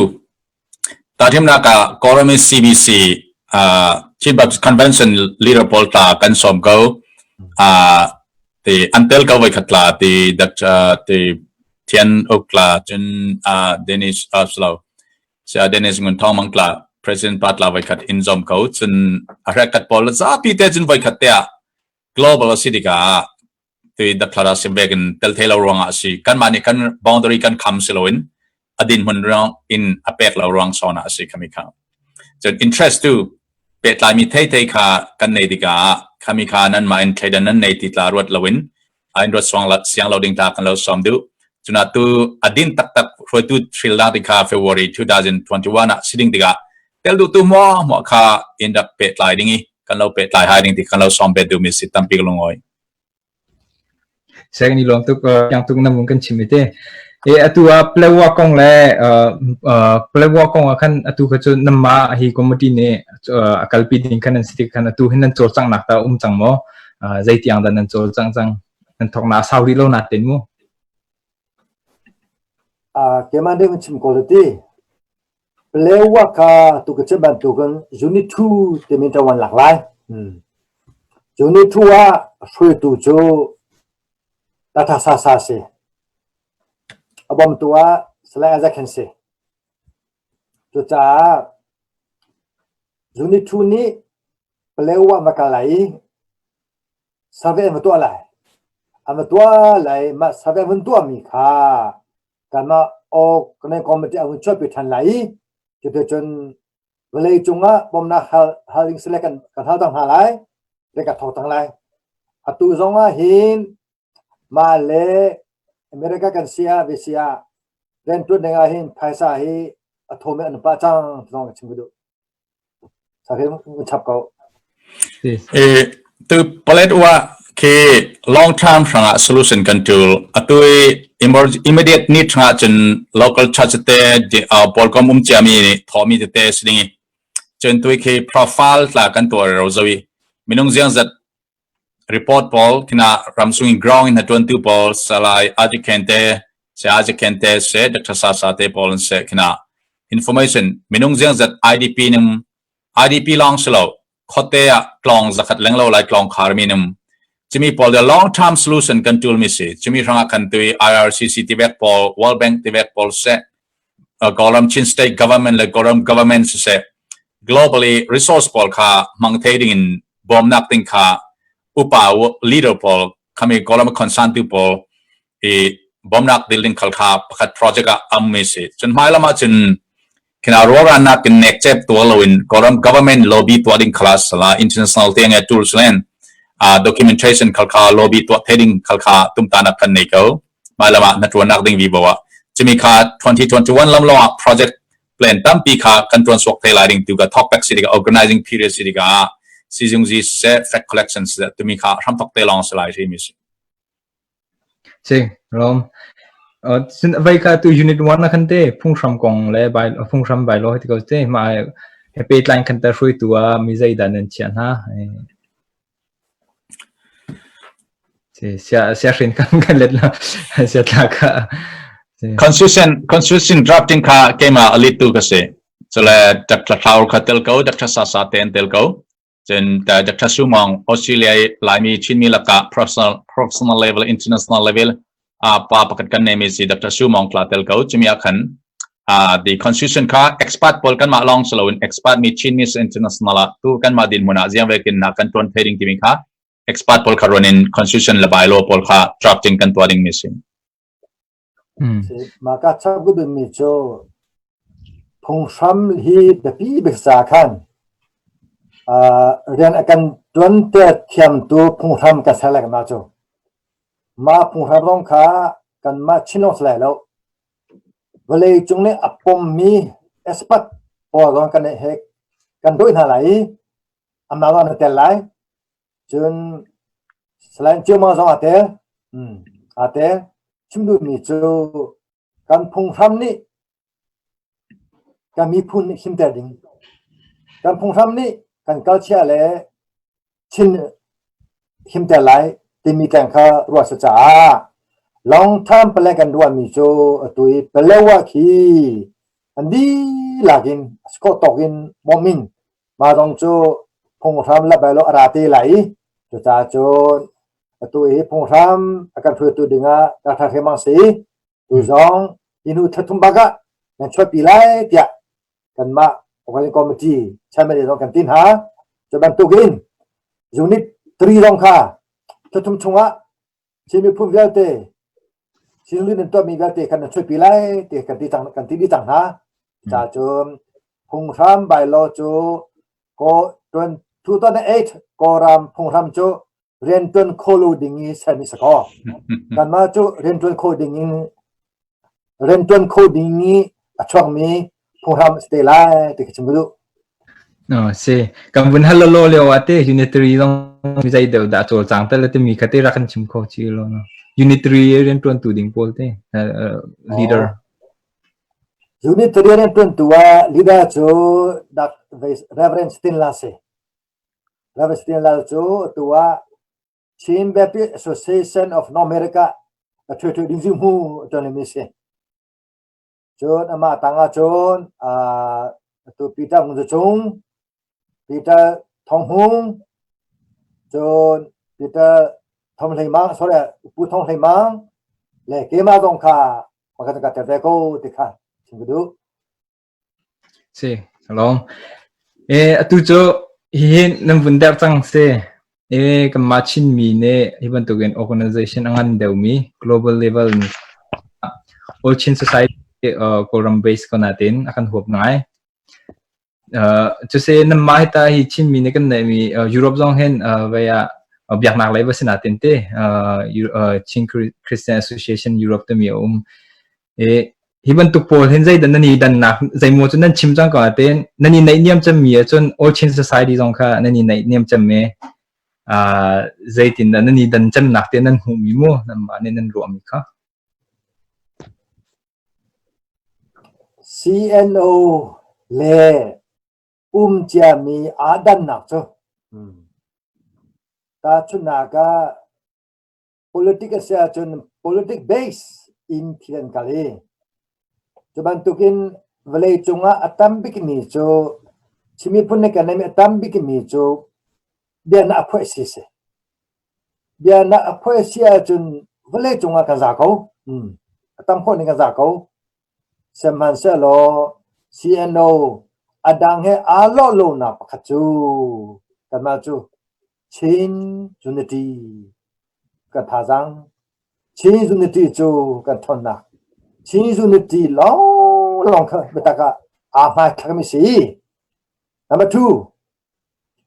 S3: Tahthimnak ah Kawlram in CBC Chin Baptist Convention leader pawl tla kan sawm ko. Ti an tel ko voi khat tla ti Dr. ti Thian Uk tla cun Dennis Oslo Saya Dennis Ngun Thawng Mang tla President pa tla voi khat in zom ko cun a hrekkat pawl zapi te cun voi khat te ah global a si tikah tui dathlar ah sim vekin tel thei lo ruangah a si. Kanmah nih kan boundary kan kham si loin a dinhmun ruang in a pek lo ruang sawn ah a si khami kha. Cun interest tu pehtlaimi thei thei kha kan nei tikah khami kha nanmah in thleidan nan nei ti tla ruat loin a in ruat suang siang lo ding ta kan lo sawm duh. Cuna tu a din taktak hruaitu thril dang ti kha February 2021 ah si ding tikah tel duh tu mo mo kha in rak pehtlai ding i kan lo pehtlai hai ding ti kan lo sawm bet duhmi si tampi ka lungawi.
S1: Seng ni lawm tuk yang tuk na mun kan chim te. E atu a plewa kong le plewa kong ah khan atu kha cu namma hi committee nih a kalpi ding khan an si tik khan atu hin nan cawlcang nak ta um cang maw? Zei tiang dah nan cawlcang cang? Nan thok na sau rih lo na ten mu?
S2: Keimah ding chim ko ti. Palewa kha tu ka chim bantukin Unit 2 timi ṭawan lak lai. Unit 2 ah hruaitu cu Tatha Sasa si. A bawmtu ah Salai Isaac Hen si. Cucaah Unit 2 nih Palewa va kal lai i survey an va tuah lai. An va tuah lai mah survey an vun tuahmi kha kanmah awk committee a hun chuahpi ṭhan lai i cuticun vawlei cungah bawmhnak hal hal ding sile kan kan hal cang hna lai le ka thawk cang lai. Atu zong ah hin mah le America kan si ah VC ah rianṭuan ding ah hin phaisa hi a thawmi an pah cang ti zong ka chim ka duh. Chap ko.
S3: Tu Paletwa khi long term hrangah solution kan tul. Atu i immediate need hrangah cun local church te pawlkom um ciami nih thawhmi tete si ding i cun tui khi profile tla kan tuah ro zo i minung ziang zat report pawl kina ramsung in ground in hatuantu pawl salai Ajiken te se Ajiken te se Dr. Sasa te pawl an se kina information minung ziang zat IDP ning IDP long silo khote ah tlong zakhat leng lo lai tlong khar mi nim chimi pawl the long term solution kan tul mi si chimi hranga kan tui IRCC tibek pawl World Bank tibek pawl se Kawlram Chin State Government le Kawlram Government siseh globally resource pawl kha hmang thei ding in bawmnak ding kha upa leader pawl khami Kawlram concern tu pawl i bawmnak dil ding khal kha pakhat project ah am mi si cun hmai lam ah cun khina rualrannak in nek cep tua loin Kawlram government lobby tua ding khala sala international te nge tools len documentation khal kha lobby tua thei ding khal kha tumtanak kan nei ko. Mah lam ah na ṭuannak ding vivo ah cumi kha 2021 lam lawng ah project Plan tampi kha kan tuan suak te lai ding tu ka thok pek si tikah organizing period si tikah sizungzi siseh fact collection siseh tumi kha hramthok te lawng si lai mi si.
S1: Si, rom. Cun vai ka tu unit 1 na khan te phunghram kong le bai phunghram bai lo ti ko te ma he pe tlain khan ta hrui tu a mi zei dan nan chia hna. Sia sia hrin kan kan let la sia tla ka.
S3: Constitution Constitution drafting kha keima a lead tu ka si. Cule Dr. Thlau kha tel ko, Dr. Sasa te an tel ko. Cun Dr. Sumong Australia i Laimi Chinmi lakah professional professional level international level uh, pa pakhat kan neimi si Dr. Sumong tla tel ko. Cumi ah khan uh, the constitution kha expert pawl kanmah lawng si loin expert mi Chinmi international ah tu kanmah dinhmun ah ziang vekin na kan tuan thei ding timi kha expert pawl kha run in constitution le bylaw pawl kha drafting kan tuah ding mi si.
S2: Mah ka chap ka duhmi cu phunghram hi biapi bik ca khan rian a kan ṭuanter thiamtu phunghram kan ser lai kanmah cu. Mah phunghram zong kha kanmah Chin lawng si lai lo. Vawleicung nih a pommi expert pawl zong kan he kan dawi hna lai i amah zong an tel lai. Cun Salai Ciammau zong aa tel. Aa tel. Chim duhmi cu kan phunghram nih kan miphun nih himter ding. Kan phunghram nih kan culture le Chin himter lai timi keng kha ruah si caah long term plan kan ruahmi cu atu i Palawa khi an dihlak in a si khawh tawk in bawmh in Mah zong cu phunghram le bailo a ra te lai i cucaah cun atu hi phunghram a kan hruaitu dingah Dr. Hre si. Tu zong hi hnu thla bak ah nan chuahpi lai tiah kanmah Organizing Committee chairman zong kan ti hna. Cu bantukin unit 3 zong kha thla thum chungah Chin miphun vialte Chin nan tuahmi vialte kan nan chuahpi lai ti kan ti cang kan ti dih cang hna. Ca cun phunghram bylaw cu ko 2008 Kawlram phunghram cu riantuan kho lo ding i sermi si kaw. Kanmah cu riantuan kho ding in riantuan kho ding i a chuakmi phunghram a si te lai ti ka chim ka duh.
S1: No, si. Kan vun hal lo lio ah te unitary zong mi zei deuh dah cawlcang te le timi kha te rak kan chim kho chi lo no. Unitary riantuan tu ding pawl te leader.
S2: Unitary riantuan tu ah leader cu Reverend Stin La si. Reverend Stin La cu atu ah Chin Baptist Association of North America a ṭhu ṭhu ding hu ṭuan mi si. Cun amah tang ah cun atu Peter Ngun Za Cung, Peter Thawng Hung, cun Peter Thawng Hlei Mang, sorry, Pu Thawng Hlei Mang le keimah zong kha pakhat ka tel ve ko ti kha chim ka duh.
S1: Si, lawm. E, atu cu hihi nan vun derh cang si. E, kanmah Chinmi nih hi bantukin organization a ngan deuhmi global level in All Chin Society uh, Kawlram base ko natin a kan huap ngai. Uh, cuse nanmah hi ta hi Chinmi nih kan neihmi uh, Europe zong hin uh, vei ah uh, biaknak lei va si natin te uh, uh, Chin Christian Association Europe timi a um. E, hi bantuk pawl hin zeidah nan i dannak zeimaw cu nan chim cang ko nain nan i naihniam cemmi ahcun All Chin Society zong kha nan i naihniam cem i uh, zeitindah nan i dan cemnak te nan hmuhmi mu nanmah nih nan ruahmi kha.
S2: CNO le um ciami aa dannak cu tahchunhnak ah Politic a si ahcun politic base in thil an kal i cu bantukin vawleicung ah a tam bikmi cu Chin miphun nih kan neihmi a tam bikmi cu biaknak a phuah si si. Biaknak a phuah si ahcun vawleicung ah kan za ko. A tam khawh ning kan za ko. Sihmanhsehlaw CNO a dang he aa lawh lonak pakhat cu kanmah cu Chin Unity kan thazaang Chin Unity cu kan ṭhawnnak Chin Unity lawnglawng kha biatak ah aa hmaithlakmi si. Number two,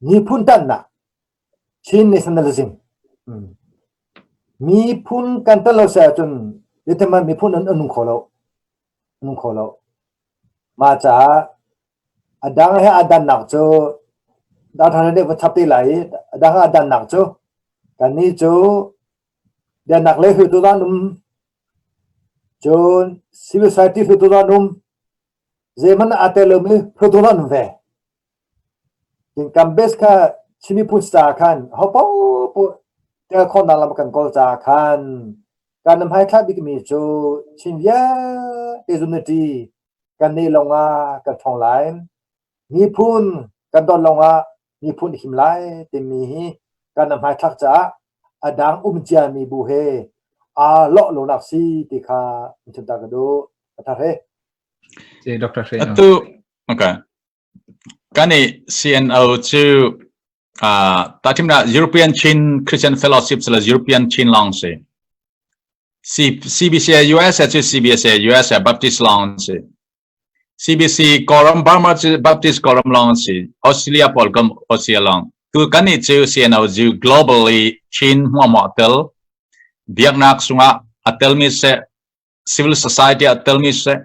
S2: miphun ṭanhnak Chin nationalism. Miphun kan ṭanh lo si ahcun zeitin hmanh miphun an nung kho lo. Nung kho lo. Mah caah a dang he aa dannak cu dang nih va chap te lai i a dang he aa dannak cu kannih cu biaknak lei hruaitu an um, cun civil society hruaitu an um, zeihmanh aa tel lomi hruaitu an um ve. Kan base kha Chin miphun caah khan hopaohpaoh tel khawhnak lam kan kawl caah khan kan hmaithlak bikmi cu Chin vialte unity kan neih lawngah kan ṭhawng lai. Miphun kan dawt lawngah miphun a him lai timi hi kan hmaithlak caah a dang um ciami bu he aa lawh lonak si ti kha in chim ta ka duh. A thar he.
S1: Dr. Hre.
S3: Atu okay. Kan i CNO cu tahchunhnak European Chin Christian Fellowship le European Chin lawng si. CBC USA cu CBC USA Baptist lawng si. CBC Kawlram Burma cu Baptist Kawlram lawng si. Australia pawl kam Australia lawng. Tu kan nih cu CNO cu globally Chin hmuahhmuah tel biaknak sungah a telmi seh civil society a telmi seh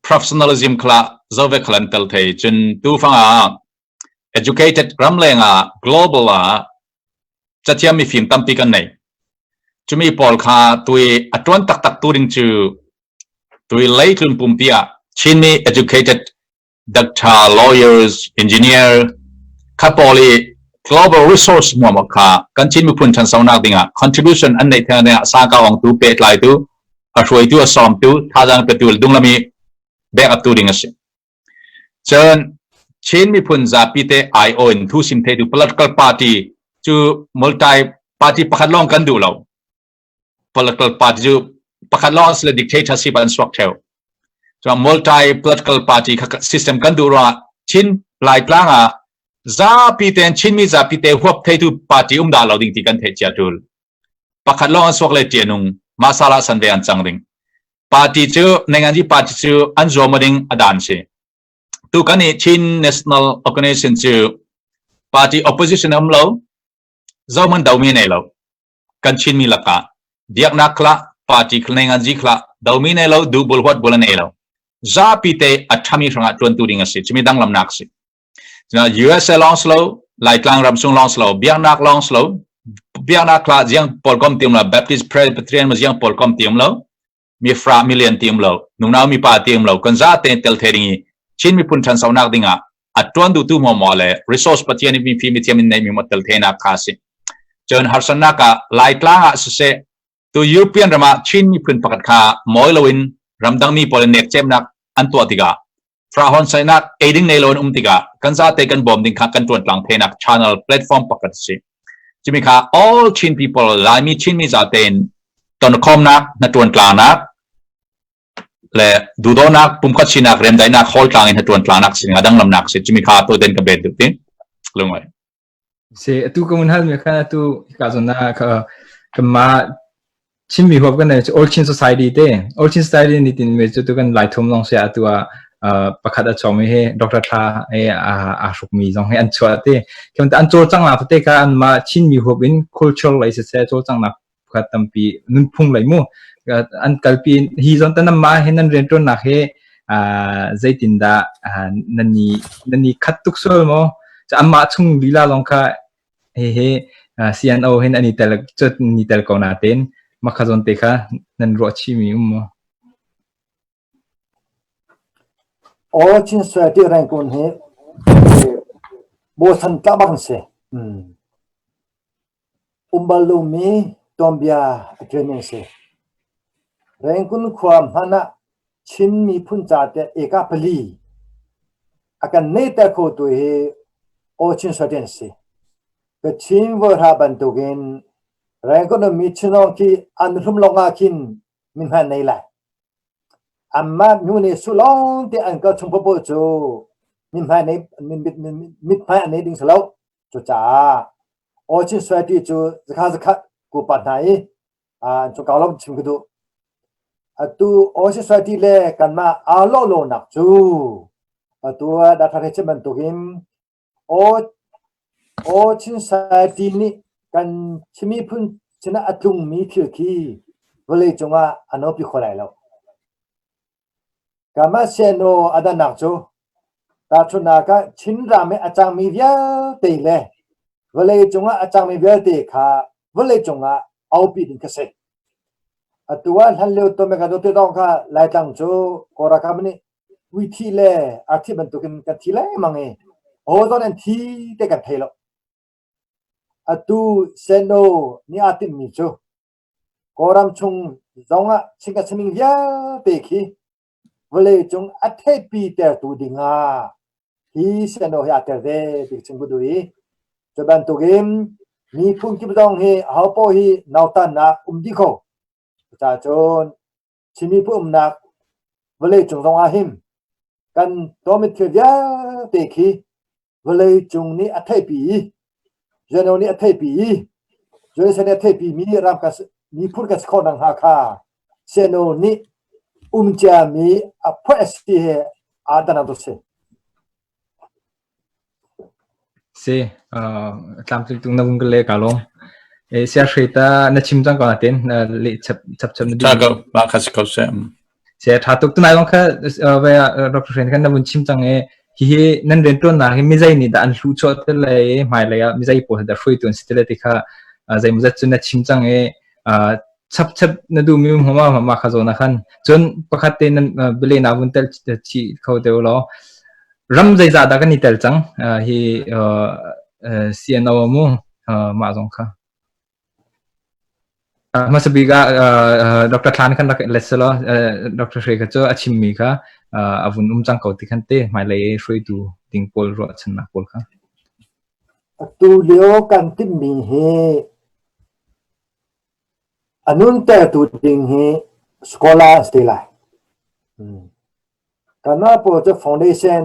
S3: professionalism khala zove khalan tel thei cun tu fanga educated ramleng ah global ah cathiam mi fim tampi kan nei chumi pawl kha tui a tuan taktak tu ding cu tui leitlun pumpi ah Chinmi educated doctor lawyers engineer kha pawl i global resource muam kha kan Chin miphun ṭhansonak dingah contribution an neih theng dingah sangka ong tu pehtlai tu a hruaitu a sawmtu thazaang petu dunglami back up tu ding a si cun Chin miphun zapi te IO in thu sim theitu political party cu multi party pakhat lawng kan duh lo political party cu pakhat lawng sile dictatorship an suak theo so multi political party system kan duh ruangah Chin Laitlang ah zapi ten Chinmi zapi te huap theitu party um dah lo ding ti kan theih cia tul pakhat lawng an suak le ṭianung masala san ve an cang ding party cu nenganji party cu an zuam ding a dan si tu kan i Chin National Organization cu party opposition um lo zoman do mi nei lo kan Chinmi lakah biaknak khla party nenganji khla do mi nei lo du bul huat bul nei lo zapi te a thami hrangah tuan tu ding a si chimi danglamnak si USA lawng si lo, Laitlang ram chung lawng si lo, biaknak lawng si lo, biaknak kla jiang pawl kom tium lo, Baptist Presbyterian ma jiang pawl kom tium lo, mi fra mi lian tium lo, nunau mi pa tium lo, kan za te tel the ding i Chin miphun ṭhansonak ding ah a ṭuan duhtu mo mo le resource Pathian mi fi mi thiam in nei mi mo tel the nak kha si. Cun harsannak ah Laitlang ah siseh tu European ram ah Chin miphun pakhat kha mawi loin ramdang mi pawl in nekcemnak an tuah tikah Frahon sainak eiding nei lo in um tikah kan zate kan bawm ding kha kan tuan tlang thenak channel platform pakhat si. Cumi kha all Chin people Laimi Chinmi zate in tonkhomnak na tuan tlangnak le duhdonak pumkhat sinak remdaihnak hall tlang in na tuan tlangnak sin nga danglamnak si cumi kha to den ka bet duh ti lungoi
S1: Si atu ka mun hal mi khan atu ka zon na ka kanmah Chinmi huap kan nei cu All Chin Society te All Chin Society ni tin me cu tu kan Lai thum long sia atu ah pakhat a chawng mi he Dr. Thla he a a hruk mi zong he an chuah te kan an cawlcang nak te kha an mah Chinmi huap in culture lei siseh cawlcang nak pakhat tampi nunphung lei mu an kalpi hi zon tan mah he nan rianṭuannak he zeitindah nan ni nan ni khat tuk sual maw amah chung lila lawng kha hihi CNO hin an i tel cut ni tel ko natein makha zawn te kha nan ruah chih mi um maw?
S2: Aw Chin Society Rangoon hi bochan tlak bak an si. Um bal lomi tuanbia a ṭialmi an si. Rangoon khua hmanh ah Chin miphun ca tiah eka pali a kan neihter khotu hi Aw Chin Society an si. Kachin voihra bantukin Rangoon ummi Chinlawng khi an hlum lawng ah khin min hman nei lai. Anmah nu nih su lawng te an kal chung paohpaoh cu mithmai nei mithmai an nei ding si lo. Cucaah Aw Chin Society cu zakha zakhat kupa hna i an cu kau lo chim ka duh. Atu Aw Chin Society le kanmah aa lawh lonak cu atu ah Dr. He chim bantukin Aw Chin Society nih kan Chin miphun sinah a tlungmi thil khi vawleicung ah a nopi kho lai lo. Kanmah CNO a dannak cu tahchunhnak ah Chinram i a cangmi vialte le vawleicung ah a cangmi vialte kha vawleicung ah aupi ding kha si. Atu ah hlanlio Tomeka Dawte dong kha Laitlang cu Kawl ralkap nih uithi le arthi bantukin kan thi lengmang i aho zawn an thi te kan thei lo. Atu CNO nih aa timhmi cu Kawlram chung zongah Chin a simi vialte khi vawleicung a theihpi tertu dingah hi CNO hi aa tel ve ti ka chim ka duh i cu bantukin miphun kip zong hi ahopaoh hi nautannak um dih kho. Cucaah cun Chin miphun umnak vawleicung zong ah hin kan tuahmi thil vialte khi vawleicung nih a theihpi i UNO nih a theihpi i USA nih a theihpi mi ram kan miphun kan si khawh nakhnga kha CNO nih um ciami a phuah a si he aa dan tu si.
S1: Si, tlamtling tung na vung ka le ka lawm. E sia hreta na chim cang ko natin na le chap chap chap na
S3: Tha ko, mah kha si ko seh.
S1: Se tha tuk tunai zong kha ve Dr. Hren khan na vun chim cang i hihi nan rianṭuannak hi mizei nih dah an hluh chuah te le hmailei ah mizei pawl dah hruaitu an si te le ti kha zeimawzat cu na chim cang i chap chap na duhmi hmama hmama kha zawn ah khan cun pakhat te nan bile na vun tel chih kho te law ram zeizah dah kan i tel cang hi CNO mu mah zong kha Hmasa bik ah Dr. Thlan khan rak let selaw Dr. Hre kha cu a chimmi kha a vun um cang ko ti khan te hmailei i hruaitu ding pawl ruahchannak pawl kha.
S2: Atu lio kan timhmi hi a nuntertu ding hi scholar a si te lai. Kanmah pawl cu foundation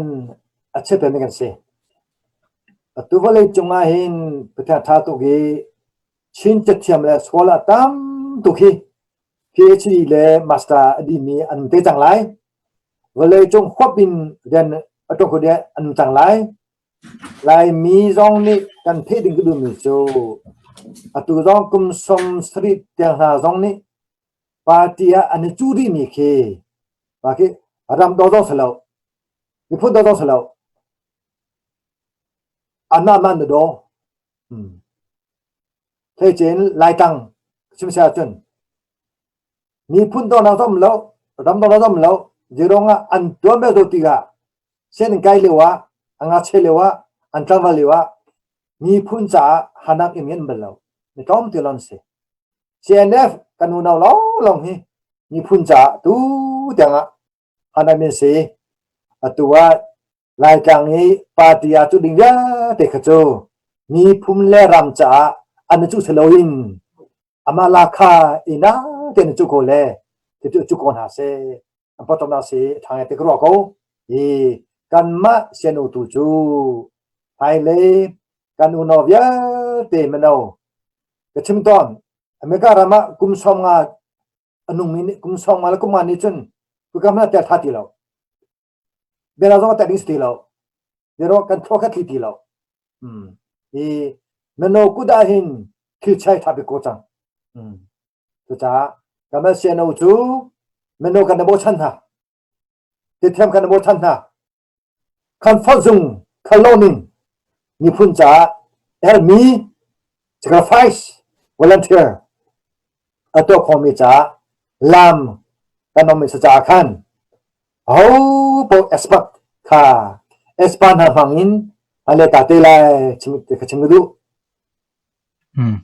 S2: a chia pengmi kan si. Atu vawleicung ah hin Pathian ṭha tuk i Chin cathiam le scholar tam tuk hi PhD le master a dihmi an um te cang lai. Vawleicung huap in rian a ṭuan kho ding an um cang lai. Laimi zong nih kan theih ding ka duhmi cu atu zong kum 70 tiang hna zong nih party ah an i cuh rihmi khi mah khi ram daw zong si lo, miphun daw zong si lo. Anmah mah na daw. Thleicin Laitlang chim si ahcun miphun dawnak zong um lo, ram dawnak zong um lo, zeiruang ah an tuan bel do tikah sianginn kai lio ah, a ngakchia lio ah, an tlangval lio ah miphun caah hanak in an bal lo. Mi tlawmte lawng an si. CNF kan unau lawnglawng hi miphun caah tu tiang ah hanak in si. Atu ah Laitlang i party ah cu ding vialte kha cu miphun le ram caah an i cuh si loin amah la kha i na tein i cuh ko le cucu cu ko hna seh an pawcawmnak si a ṭha ngai te ka ruah ko i kanmah sianu tu cu hmailei kan unau vialte mino ka chim tawn America ram ah kum 50 a nungmi nih kum 50 le kum nga nih cun kuka hmanh tel tha ti lo Biala zong a tek ding si ti lo. Biaro kan thaw kha tli ti lo. Hmm. I mino kut ah hin thil chai tha bik ko cang. Hmm. Cucaah kamal CNO cu mino kan na bochan hna. Tithiam kan na bochan hna. Comfort zung khaloning miphun caah herhmi sacrifice volunteer a tuah khawhmi caah lam kan um i caah khan aho paoh expert kha expert hna hmang in a le ta te lai chim ka chim ka duh.
S1: Hmm.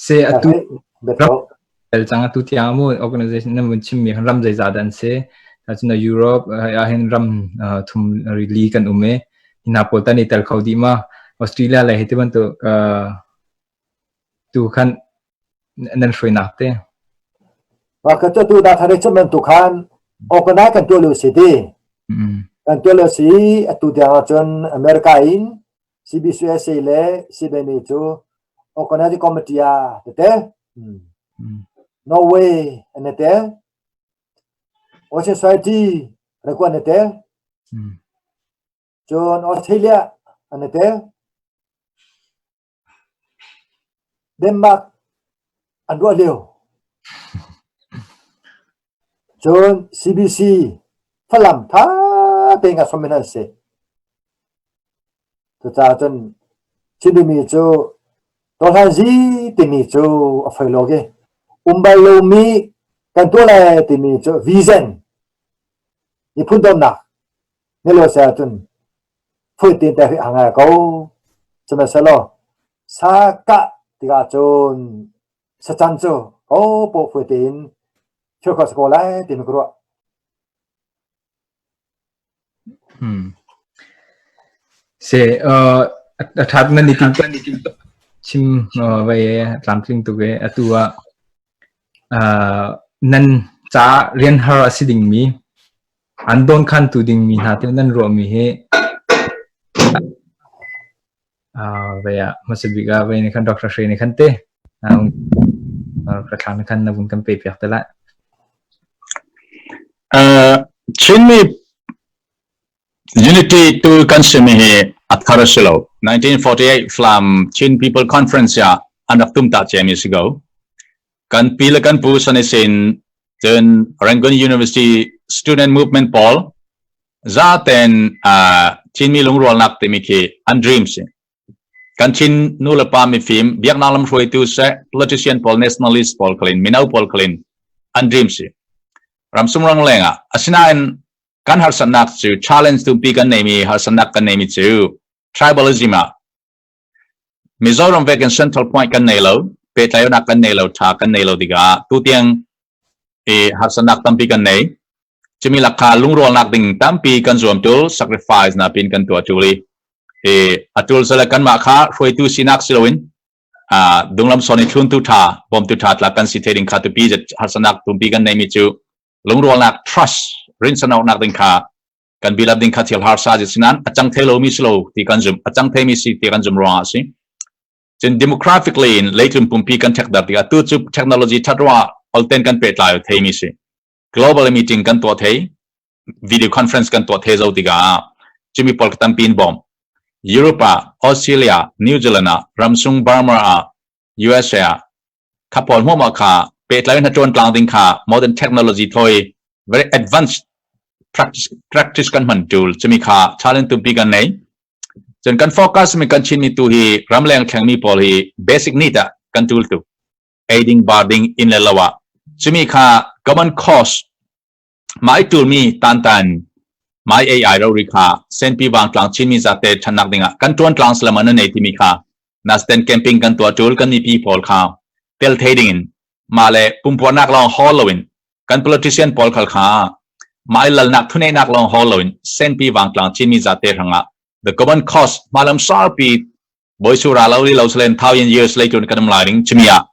S1: Se atu tel cang atu tiang mu organization nan vun chimmi ram zeizah dah an si cun Europe ah hin ram thum rili kan um i hna pawl tan i tel kho dih ma Australia le hi ti bantuk tu khan nan hruainak te
S2: Wa ka tu da thare chim bantuk khan organize kan tuah lo si ti kan tuah lo si atu tiang ahcun America in CBCUSA le CBNA cu organizing committee ah tete Norway an i tel Ocean Society reku an i tel cun Australia an i tel Denmark an ruah lio. Cun CBC. Falam tha tein a som in an si. Cucaah cun Chinmi cu Tawhlanzi timi cu a foi lo i um bal lomi kan tuah lai timi cu vision miphun dawtnak nilo se ahcun foi tein te a ngai ko. Sihmanhsehlaw sa kah tikah cun sacan cu ko paw foi tein thil khawh si ko lai timi ka ruah.
S1: Se a ṭhat nan i tim chim vai e tlamtling tuk e atu ah nan ca rian har a si dingmi an dawn khantu dingmi hna te nan ruahmi hi Vai ah hmasa bik ah vai nih khan Dr. Hre nih khan te ka thlang nih khan na vun kan pe piak te lai.
S3: Chinmi Unity tu kan simi hi a thar a si lo. 1948 Flam Chin People Conference ah an rak tum ta ciami si ko. Kan pi le kan pu san sin cun Rangoon University Student Movement pawl zaten Chinmi lungrualnak timi khi an dream si. Kan Chin nu le pa mifim biaknak lam hruaitu seh politician pawl nationalist pawl khalin mino pawl khalin an dream si. Ramsung rang leng ah asinain kan harsatnak cu challenge tumpi kan neimi harsatnak kan neimi cu tribalism ah Mizoram vekin central point kan nei lo, pehtlaihnak kan nei lo, tha kan nei lo tikah tutiang i harsatnak tampi kan nei. Cumi lakha lungrualnak ding tampi kan zuam tul, sacrifice na pin kan tuah tul i i atul sale kanmah kha hruaitu sinak siloin dunglam son i thluntu tha, bawmtu tha tla kan si the ding kha tupi harsatnak tumpi kan neimi cu lungrualnak trust rinsanawknak ding kha kan bilap ding kha thil harsa si sinan a cang thei lomi si lo ti kan zum a cang theimi si ti kan zum ruangah si cun demographically in leitlun pumpi kan thek dar tikah tu cu technology that ruangah olten kan pehtlai theimi si global meeting kan tuah thei video conference kan tuah thei zo tikah cumi pawl tampi in bawm Europe ah Australia New Zealand ah ramsung Burma ah USA ah kha pawl hmuahmah kha pehtlai in hnaṭuan tlang ding kha modern technology thoi very advanced practice, practice kan hman tul chumi kha challenge tumpi kan nei cun kan focus mi kan chin mi tu hi ramleng thleng mi pawl hi basic need ah kan tul tu aiding barding in le lawa chumi kha common cause Mah i ṭulmi tantan mai AI rori kha Senpi vangtlang Chinmi zate ṭhannak dingah kan ṭuan tlang salam an nei timi kha nasten camping kan tuah ṭul kan mipi pawl kha tel thei dingin mah le pumpuarnak lawng hawl loin kan politician pawl khal kha mah i lalnak thuneihnak lawng hawl loin Senpi vangtlang Chinmi zate hrangah the common cause hmalam sarpi Bawisu ra lo li lo salen thousand years later kan um lai ding chimi ah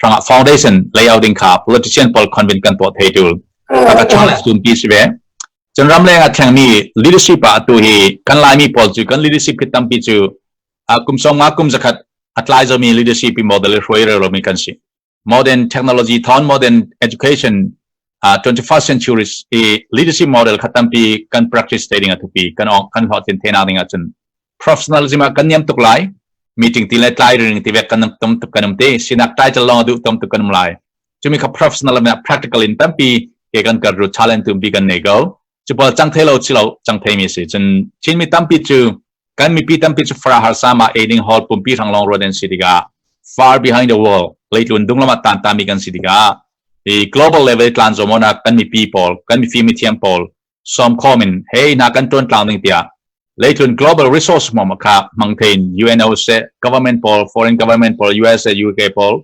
S3: hrangah foundation layout ding kha politician pawl convince kan tuah thei tul ka challenge tun pi si ve cun ram leng a thleng mi leadership ah tu hi kan laimi pawl cu kan leadership khi tampi cu kum song nga kum zakhat a tlai zomi leadership model hruai rero mi kan si modern technology thon modern education 21st century i leadership model kha tampi kan practice te ding a thupi kan kan hlawhtlin the na ding ahcun professionalism ah kan niam tuk lai meeting ti le tlai ring ti vek kan tom tuk kan um te sinak title long du tom tuk kan um lai chumi kha professional ma practical in tampi ke kan kar ru challenge tumpi kan nei go chu pol chang thei lo chi lo chang thei mi si chun chin mi tampi chu kan mipi tampi cu fara harsa ma eiding hall pumpi hrang long road an si tikah far behind the world leitlun dunglama tan tami kan si tikah i global level tlan zomona kan mipi pawl kan mifi mithiam pawl som khom in hei na kan tuan tlang ding tiah leitlun global resource mo kha mang thein UNO se government pawl foreign government pawl USA UK pawl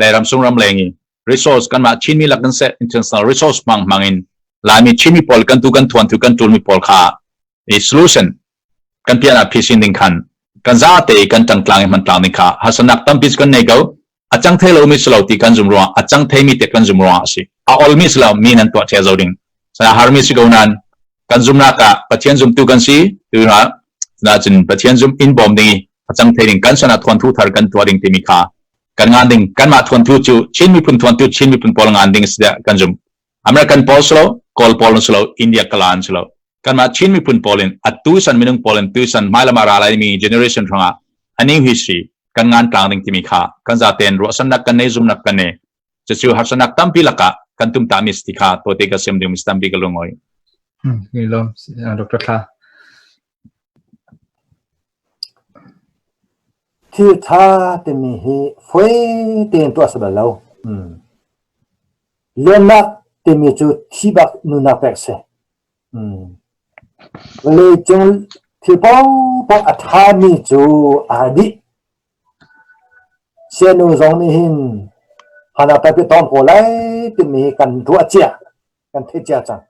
S3: le ram sung ram lengi resource kan mah Chinmi lak kan se international resource mang mangin Laimi Chinmi pawl kan tu kan thuan tu kan tul mi pawl kha i solution kan pian ah phisin ding khan kan zate kan tang tlang i hman tlang ding kha hasanak tampi kan nei ko a cang thei lo mi si lo ti kan zum ruang a cang thei mi te kan zum ruang a si a ol mi si lo mi nan tuah the zo ding sana har mi si ko nan kan zumnak ah Pathian zumtu kan si tu na na cun Pathian zum in bawm ding i a cang thei ding kan sana thuan thu thar kan tuah ding timi kha kan ngan ding kan mah thuan thu cu Chin miphun thuan tu Chin miphun pawl ngan ding si kan zum American pawl si lo Kawl pawl si lo India kala an si lo kanmah Chin miphun pawl in atu san minung pawl in tu san hmailama ra lai mi generation hrangah aning history kan ngan tlang ding timi kha kan zaten ruahsannak kan nei zumnak kan nei cucu harsanak tampi lakah kan tum ta mi ti kha tote ka sem ding mi tampi ka lungoi.
S1: Lawm Dr. Thla.
S2: Thil ṭha timi hi fawi tein tuah a si bal lo. Liannak timi cu thi bak nunnak pek a si. Vawleicung thil paohpaoh a ṭhami cu aa dih. Sianu zong nih hin hana tampi tawn ko lai timi hi kan ruah cia, kan theih cia cang.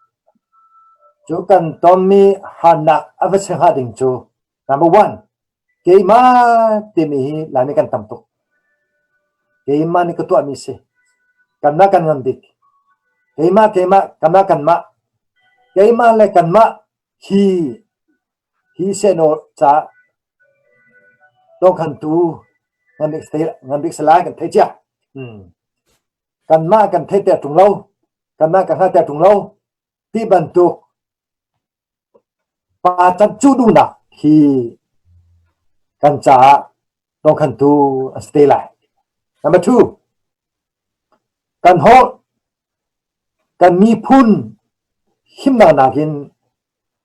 S2: Cu kan tonmi harnak a va si hnga ding cu number one, keimah timi hi Laimi kan tam tuk. Keimah nih ka tuahmi si. Kanmah kan ngan bik. Keimah, keimah, kanmah, kanmah. Keimah le kanmah hi hi senaw ca dawnkhantu ngan bik salai kan theih cia. Hmm. Kanmah kan theih ter ṭung lo. Kanmah kan hngal ter ṭung lo. Ti bantuk pa can cu duhnak hi kan caah dawnkhantu a si te lai. Number two, kan holh, kan miphun himnak nakin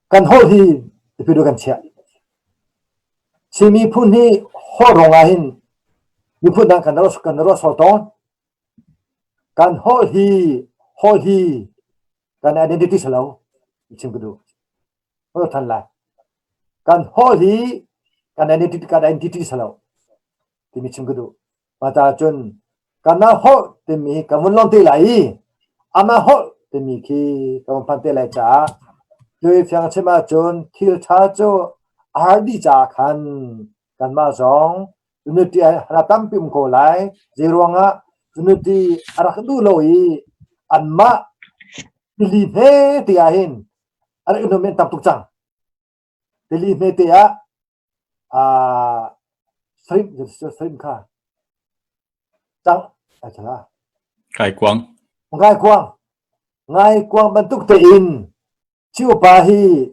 S2: kan holh hi biapi kan chiah. Chin miphun hi holh rong ah hin miphun dang kan kan ruah sual tawn. Kan holh hi holh hi kan identity si lo chim ka duh. Holh than lai. Kan holh hi kan identity kan identity si lo timi chim ka duh. Mah cun kanmah holh timi kan vun lawng te lai i amah holh timi khi kan vun phan te lai caah tui fiang chim ahcun thil ṭha cu a har dih caah khan kanmah zong unity a tampi um ko lai. Zei ruangah unity a rak duh lo i anmah tili hme te ah hin a rak i nuam tam tuk cang. Tili hme te ah shrimp shrimp kha cang ai chala.
S3: Ngaikuang.
S2: Ngaikuang. Ngaikuang bantuk tein Ciupa hi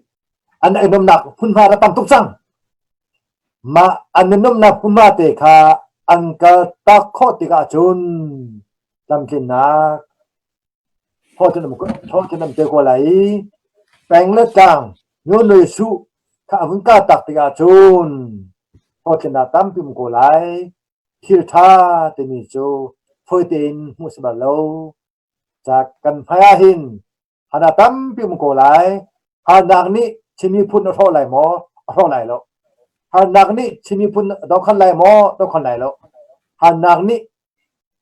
S2: an i nuamhnak hmunhma a tam tuk cang. Mah an i nuamhnak hmunhma te kha an kal tak khawh tikah cun tlamtlinnak hlawhtlin am te ko lai i peng le tlang nunui suh kha a vun kal tak tikah cun hlawhtlinnak tampi um ko lai. Thil ṭha timi cu fawi tein hmuh si bal lo. Ca kan hmai ah hin Hana tampi um ko lai. Harnak nih Chin miphun a hrawh lai maw? A hrawh lai lo. Harnak nih Chin miphun a dohkhan lai maw? Dohkhan lai lo. Harnak nih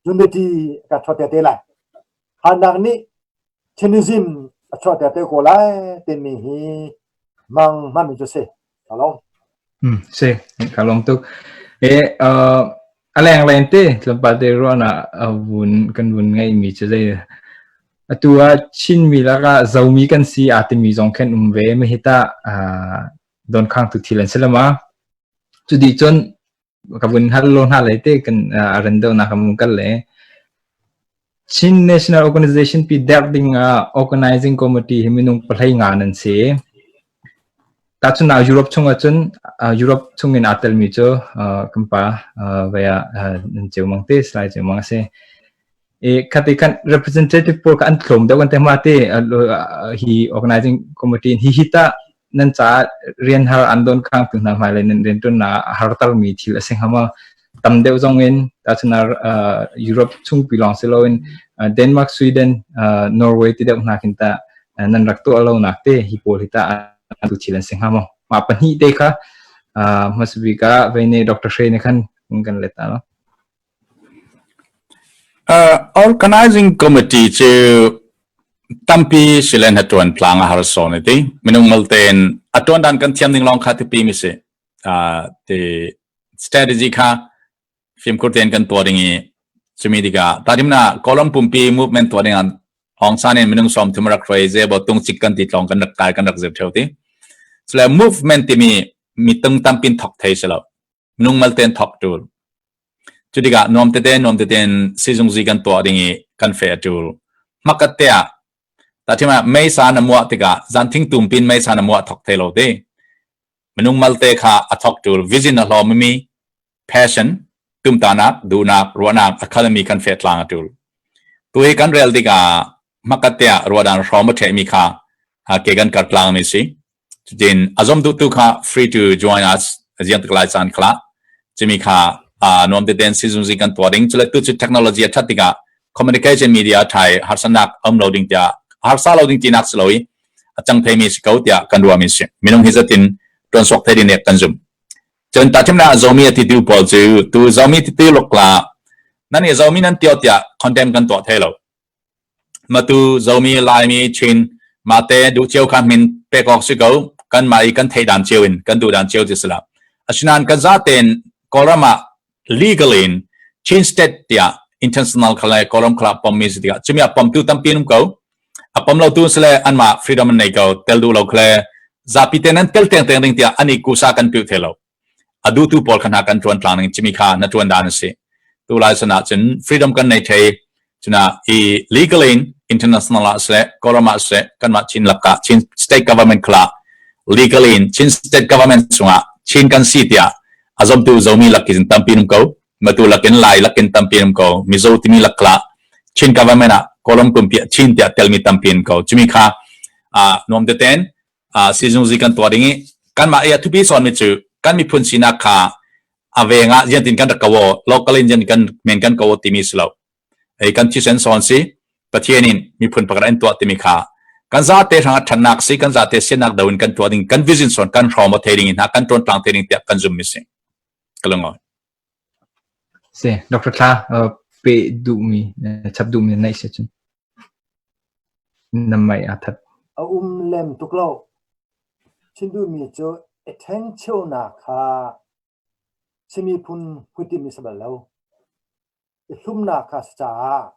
S2: unity a kan chuahter te lai. Harnak nih Chinism a chuahter te ko lai timi hi mang hmanmi cu si. Ka
S1: Si, ka lawm tuk. E, uh, a lengleng te tlawmpal te ruahnak a vun kan vun ngeihmi cu zei atu ah Chinmi lakah Zomi kan si aa timi zong khan um ve ma hi tah uh, donkhangtu thil an si lama. Cu dih cun ka vun hal lo hna lei te kan uh, ran deuhnak kan vun kal le Chin National Organization pi derh ding ah organizing committee hi minung pahlei nga nan si. Tahchunhnak Europe chung ahcun Europe chung in aa telmi cu kan pa vei ah nan ceu mang te Salai Ceu Mang a si. I khati khan representative pawl kha an tlawm deuh kan te hma te hi organizing committee hi hi tah nan caah rian har an don khang tu hna hmailei nan rianṭuannak a hartermi thil a si hnga maw? Tam deuh zong in tahchunhnak Europe chungpi lawng si loin Denmark, Sweden, Norway ti deuh hna khin tah nan rak tuah lonak te hi pawl hi tah tu thil an si hnga maw? Mah pahnih te kha hmasa bik ah vei ne Dr. Hre ne khan kan let ta lo.
S3: Organizing committee cu tampi silen ha ṭuan tlang a har sawn i ti. Minung maltein a ṭuan dan kan thiam ning lawng kha tipi mi si. Ti strategy kha fimkhur tein kan tuah ding i cumi tikah tarimna Kawlram pumpi movement tuah ding ah Aung San in minung 30 rak hruai zebo tung cik kan ti tlong kan rak kai kan rak zir theo ti. Cule movement timi mi tung tampin thok thei si lo. Minung malten thok tul. Cu tikah nuam tete nuam tete in sizungzi kan tuah ding i kan fe a ṭul. Hmakhat te ah tahṭhim ah meisa na muah tikah zanthing tumpin meisa na muah thok thei lo ti. Minung malte kha a thok ṭul. Vision a hlawmmi passion, tumtanak, duhnak, ruahnak a khalmi kan fe tlang a ṭul. Tuhi kan rel tikah hmakhat te ah ruahdan hrawm a ṭhehmi kha Ke kan kar tlang mi si. Cutin a zom duh tu kha free to join us ziang tik lai caan khala. Cimi kha nuam te ten sizung zi kan tuah ding. Cule tu cu technology a that tikah communication media thai harsanak um lo ding tiah harsa lo ding tinak si lo i a cang thei mi si ko tiah kan ruah mi si. Minung hi zatin tuan suak thei ding nek kan zum. Cun tahchunhnak Zomi a titu pawl cu tu Zomi titu lukla nan i Zomi nan tio tiah condemn kan tuah thai lo. Matu Zomi Laimi Chin mate duh cio kha min pek awk si ko kan mah i kan thei dan cio in kan duh dan cio ti si lo. Asinain kan zaten Kawlram ah legal in Chin state tiah international khala Kawlram khala pommi si tikah cumi ah pomtu tampi an um ko. A pom lo tu sile anmah freedom an nei ko tel duh lo khle zapi te nan tel teng teng ding tiah ani kusa kan piu the lo. A duh tu pawl kha hna kan tuan tlang ning cimi kha na tuan dan a si. Tu lai sana cun freedom kan nei thei cuna i legal in international ah sile Kawlram ah sile kanmah Chin lakah Chin state government khala legal in Chin state government chungah Chin kan si tiah a zomtu Zomi lakin tampi um ko. Matu lakin Lai lakin tampi um ko. Mizo timi lakla Chin government ah Kawlram pumpi ah Chin tiah telmi tampi um ko. Cumi kha nuam teten sizung zi kan tuah ding i kanmah i a thupi sawnmi cu kan miphun sinak kha a veng ah ziantin kan rak ko local in kan men kan ko timi si lo. Ei kan thisen sawn si Pathian in miphun pakhat an tuah timi kha kan zate hrang ah ṭhatnak si kan zate siannak do in kan tuah ding kan vision sawn kan hrawm a thei ding in hna kan ṭuan tlang thei ding tiah kan zum mi si. Ka lungoi.
S1: Si, Dr. Thla, pe duhmi, chap duhmi na neih si cun. Na mei aa that.
S2: A um lem tuk lo. Chim duhmi cu attention-nak kha Chin miphun hmuitinh si bal lo. I hlumnak kha si caah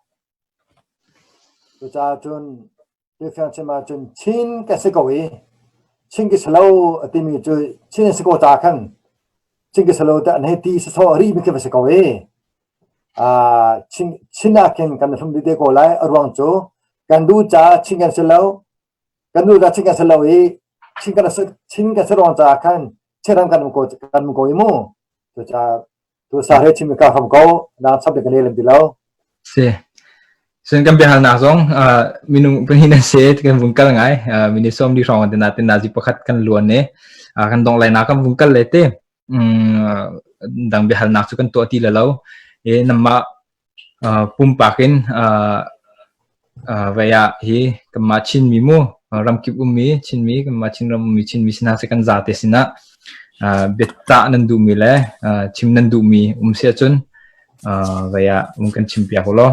S2: cucaah cun Biafiang chim ahcun Chin ka si ko i Chin ka si lo a timi cu Chin a si ko ca khan Chin ka si lo tiah an hei ti sawsawh rih mi khi va si ko i Chin, Chin ah khin kan hlum dih te ko lai. A ruang cu kan duh caah Chin kan si lo. Kan duh caah Chin kan si lo i Chin kan si, Chin kan si ruang caah khan Chin ram kan um ko, kan um ko i mu. Cucaah Tu sa he chim ka hram ko na chap kan lem ti lo.
S1: Si. Sun kan biahalnak zong minung pahnih nan si kan vung kal ngai mini som di hrawng te na te nazi pakhat kan luan ne kan dong lai na kan vung kal le te dang biahalnak cu kan tuah ti le lo e namma Pumpak in vei ah hi kanmah Chinmi mu ramkip ummi Chinmi kanmah Chinram ummi Chinmi si hna seh kan zate sinah biacah nan duhmi le chim nan duhmi um si ahcun vei ah um kan chimpiak u law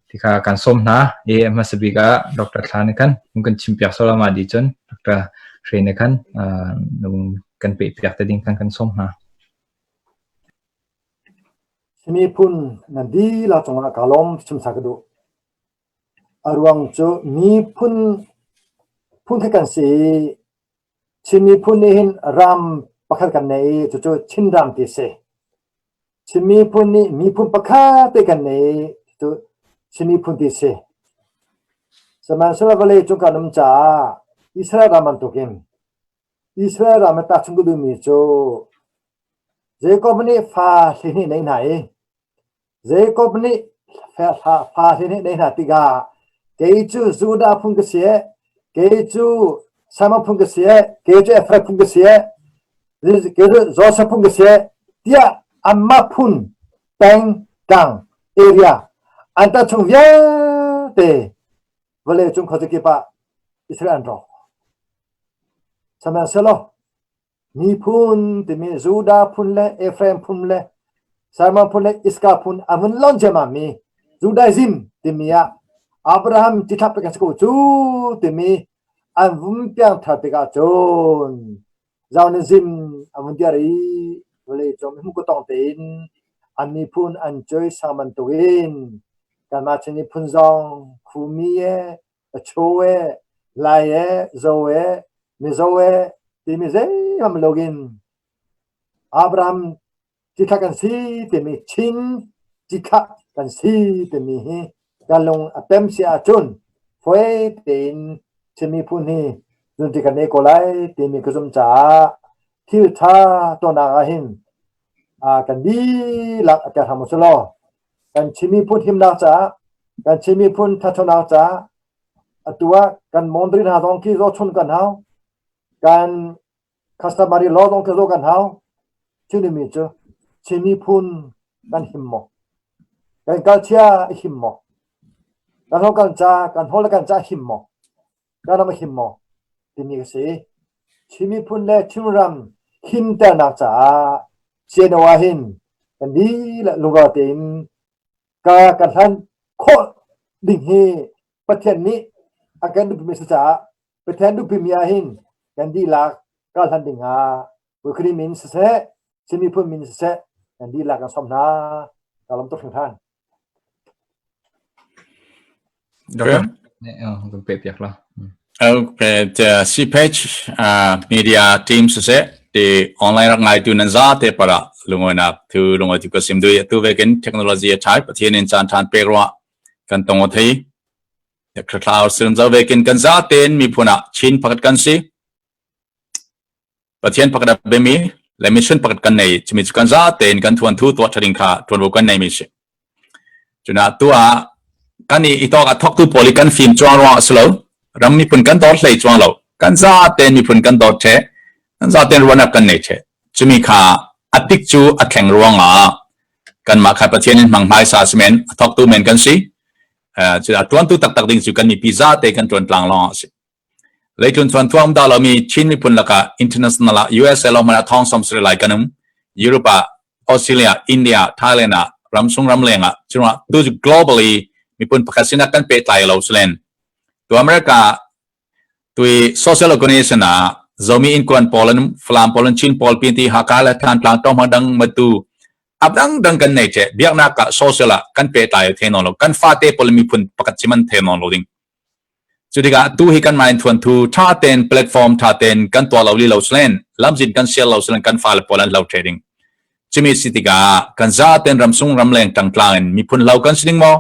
S1: ti kha kan sawm hna. I a hmasa bik ah Dr. Thla nih khan um kan chimpiak sawh ma dih cun Dr. Hre nih khan kan pehpiak te ding khan kan sawm hna.
S2: Miphun nan dihlak cungah kaa lawm chimsa ka duh. A ruang cu miphun phunkhat kan si i Chin miphun nih hin ram pakhat kan nei i cucu Chinram ti a si. Chin miphun nih miphun pakhat te kan nei i cucu Chin miphun ti a si. Sihmanhsehlaw vawlei cung kan um caah Israel ram bantukin Israel ram i tahchunh ka duhmi cu Jakob nih fa 12 nei hna i Jakob nih fa 12 nei hna tikah kei cu Judah phun ka si ee, kei cu Simon phun ka si ee, kei cu Ephraim phun ka si ee, kei cu Joseph phun ka si ee, tiah anmah phun peng tlang area an ta chung vialte vawlei cung khuazakip ah Israel an rawk. Sihmanhsehlaw miphun timi Judah phun le Ephraim phun le Simon phun le Iska phun a vun lon ciammam mi Judaism timi ah Abraham cithlak pe kan si ko cu timi an vun piangthar tikah cun Zionism a vun dir i vawlei cung hmu tong tein an miphun an cawisang bantukin kanmah Chin miphun zong Khumi e Acho e Lai e Zo e Mizo e timi zeihmanh loin Abraham cithlah kan si timi Chin cithlah kan si timi hi kan lung a pem si ahcun fawi tein Chin miphun hi zunti kan nei ko lai timi ka zumh caah thil ṭha tuahnak ah hin kan dihlak a tel hram u law kan Chin miphun himnak caah kan Chin miphun ṭhanchonak caah. Atu ah kan mondri hna zong khi zo chun kan hau. Kan customary law zong khi zo kan hau. Chinmi cu Chin miphun kan him maw? Kan culture a him maw? Kan ho kan ca, kan hol le kan ca him maw? Kan ram a him maw? Timi ka si. Chin miphun le Chinram himternak caah CNO ah hin kan dihlak lungrual tein ka kan hlan khawh ding hi Pathian nih a kan duhpimi a si caah Pathian duhpimi ah hin kan dihlak kal hlan ding ah Khuakri min siseh, Chin miphun min siseh kan dihlak kan sawm hna. Ka lawm tuk hringhran.
S1: Doctor, kan pe piak la.
S3: Okay, the CPH uh, media team siseh ti online rak ngai tu nan za te para lungoinak thu lungoi tu ka sim dui tu vekin technology a thai pathian in chan than pek ruwa kan tong thei thlau sim zo vekin kan za ten miphun ah Chin pakhat kan si Pathian pakhat a biami le mission pakhat kan nei chumi cu kan za tein kan thuan thu tuah ṭha kha ṭuanvo kan nei mi si. Cuna tu ah kan i itawk a thawktu pawl i kan fim chuang ruang a si lo. Ram miphun kan dawt hlei chuang lo. Kan za tein miphun kan dawt ṭhe. Kan za tein ruahnak kan nei ṭhe. Cumi kha a tik cu a thleng ruang ah kanmah kha Pathian in hmang hmaisa si men a thawktu men kan si. Cu a ṭuantu taktak ding cu kan mipi za te kan ṭuan tlang lawng a si. Leitlun chuan thuam dah lomi Chin miphun lakah international ah USA lawng hmanh ah thong 70 lai kan um. Europe ah, Australia, India, Thailand ah, ramsung ramleng ah, curuangah tu cu globally miphun pakhat sinah kan pehtlai lo silen. Tu America tui social organization ah Zomi inkuan pawl an Falam pawl an Chin pawl pin ti Hakha le Thantlang tawhma dang matu abdang dang kan nei che biaknak ah social ah kan pehtlai the non lo kan fate pawl miphun pakhat chiman the non lo ding. Cu tikah tu hi kanmah in thuanthu ṭha tein platform ṭha tein kan tuah lo li lo silen lamzin kan sial lo silen kan fale pawl an hlo ṭhe ding. Cumi si tikah kan zaten ramsung ramleng ṭangtlang in miphun hlo kan si ding maw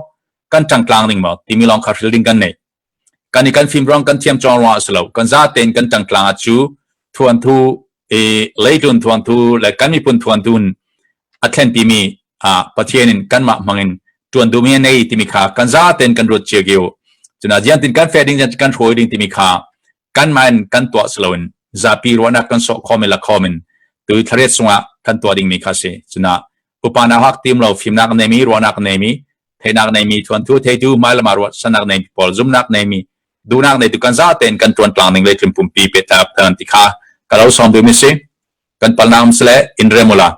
S3: kan ṭangtlang ding maw timi lawng kha hril ding kan nei. Kan i kan fim ruang kan thiam cawng ruang a si lo. Kan zaten kan ṭangtlang ah cu thuanthu i leitlun thuanthu le kan miphun thuanthu in a thlenpimi ah Pathian in kanmah hmangin ṭuan duhmi a nei timi kha kan zaten kan ruat cia giu. Cuna jiantin kan fe ding kan hruai ding timi kha kanmah in kan tuah si loin zapi ruahnak kan sawh khawm i la khawm in tu thlariat sungah kan tuah dingmi kha si. Cuna upa na hak tim lo fimnak neimi ruahnak neimi theihnak neimi thuanthu theitu hmailama ruat sanak neimi pawl zumnak neimi duhnak neitu kan zaten kan ṭuan tlang ning leitlun pumpi petlak ti kha ka lo sawm duhmi si. Kan palnak sile in remula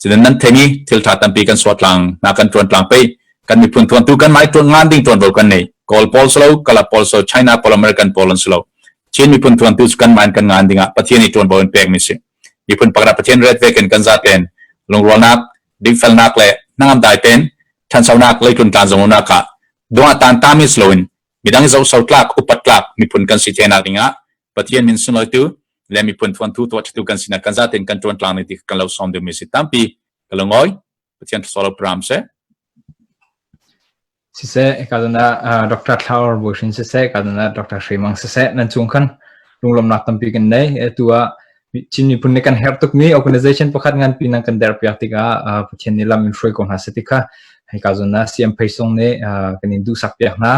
S3: cun nan theimi thil ṭha tampi kan suah tlang na kan ṭuan tlang pei kan miphun tuantu kan mai ṭuan ngan ding ṭuanvo kan nei Kawl pawl silo Kala pawl silo China pawl American pawl an silo Chin miphun tuantu cu kan man kan ngan dingah Pathian i ṭuanvo in pek mi si miphun pakhat Pathian ret ve kan kan zaten lungrualnak dingfelnak le hnangam dai ten ṭhanchonak leitlun tlan zongnak ah dungah tan tami siloin midang zoh so tlak upat tlak miphun kan si thenak dingah Pathian min sunlawitu le miphun thuanthu tuah kan sinak kan zaten kan ṭuan tlang ti kan lo sawm dingmi si tampi ka lungawi Pathian solo pram se
S1: Siseh ka ah Dr. Thlaur Boshin siseh ka ah Dr. Hrimang siseh nan chung khan lunglawmnak tampi kan nei tu ah Chin miphun nih kan herh tukmi organization pakhat ngan pi nang kan der piak tikah Pathian nih lam in hruai ko hna seh ti kha hika zawn ah CM Pheisung nih kan in duhsak piak hna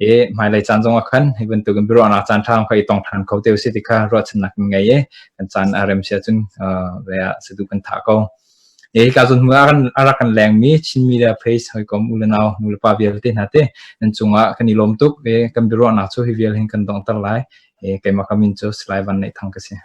S1: i hmailei caan zong ah khan hi bantukin biaruahnak caan ṭha kha i tong ṭhan kho te usih ti kha ruahchannak kan ngei i kan caan a rem si ahcun ve ah sadu kan thah ko. E hika zawn hmu a rak kan lengmi Chin Media Page hawikom u le nau nu le pa vialte hna te nan cungah kan i lawm tuk i kan biaruahnak cu hi vial hin kan donghter lai. E keimah ka min cu Salai Van Neih Thang ka si.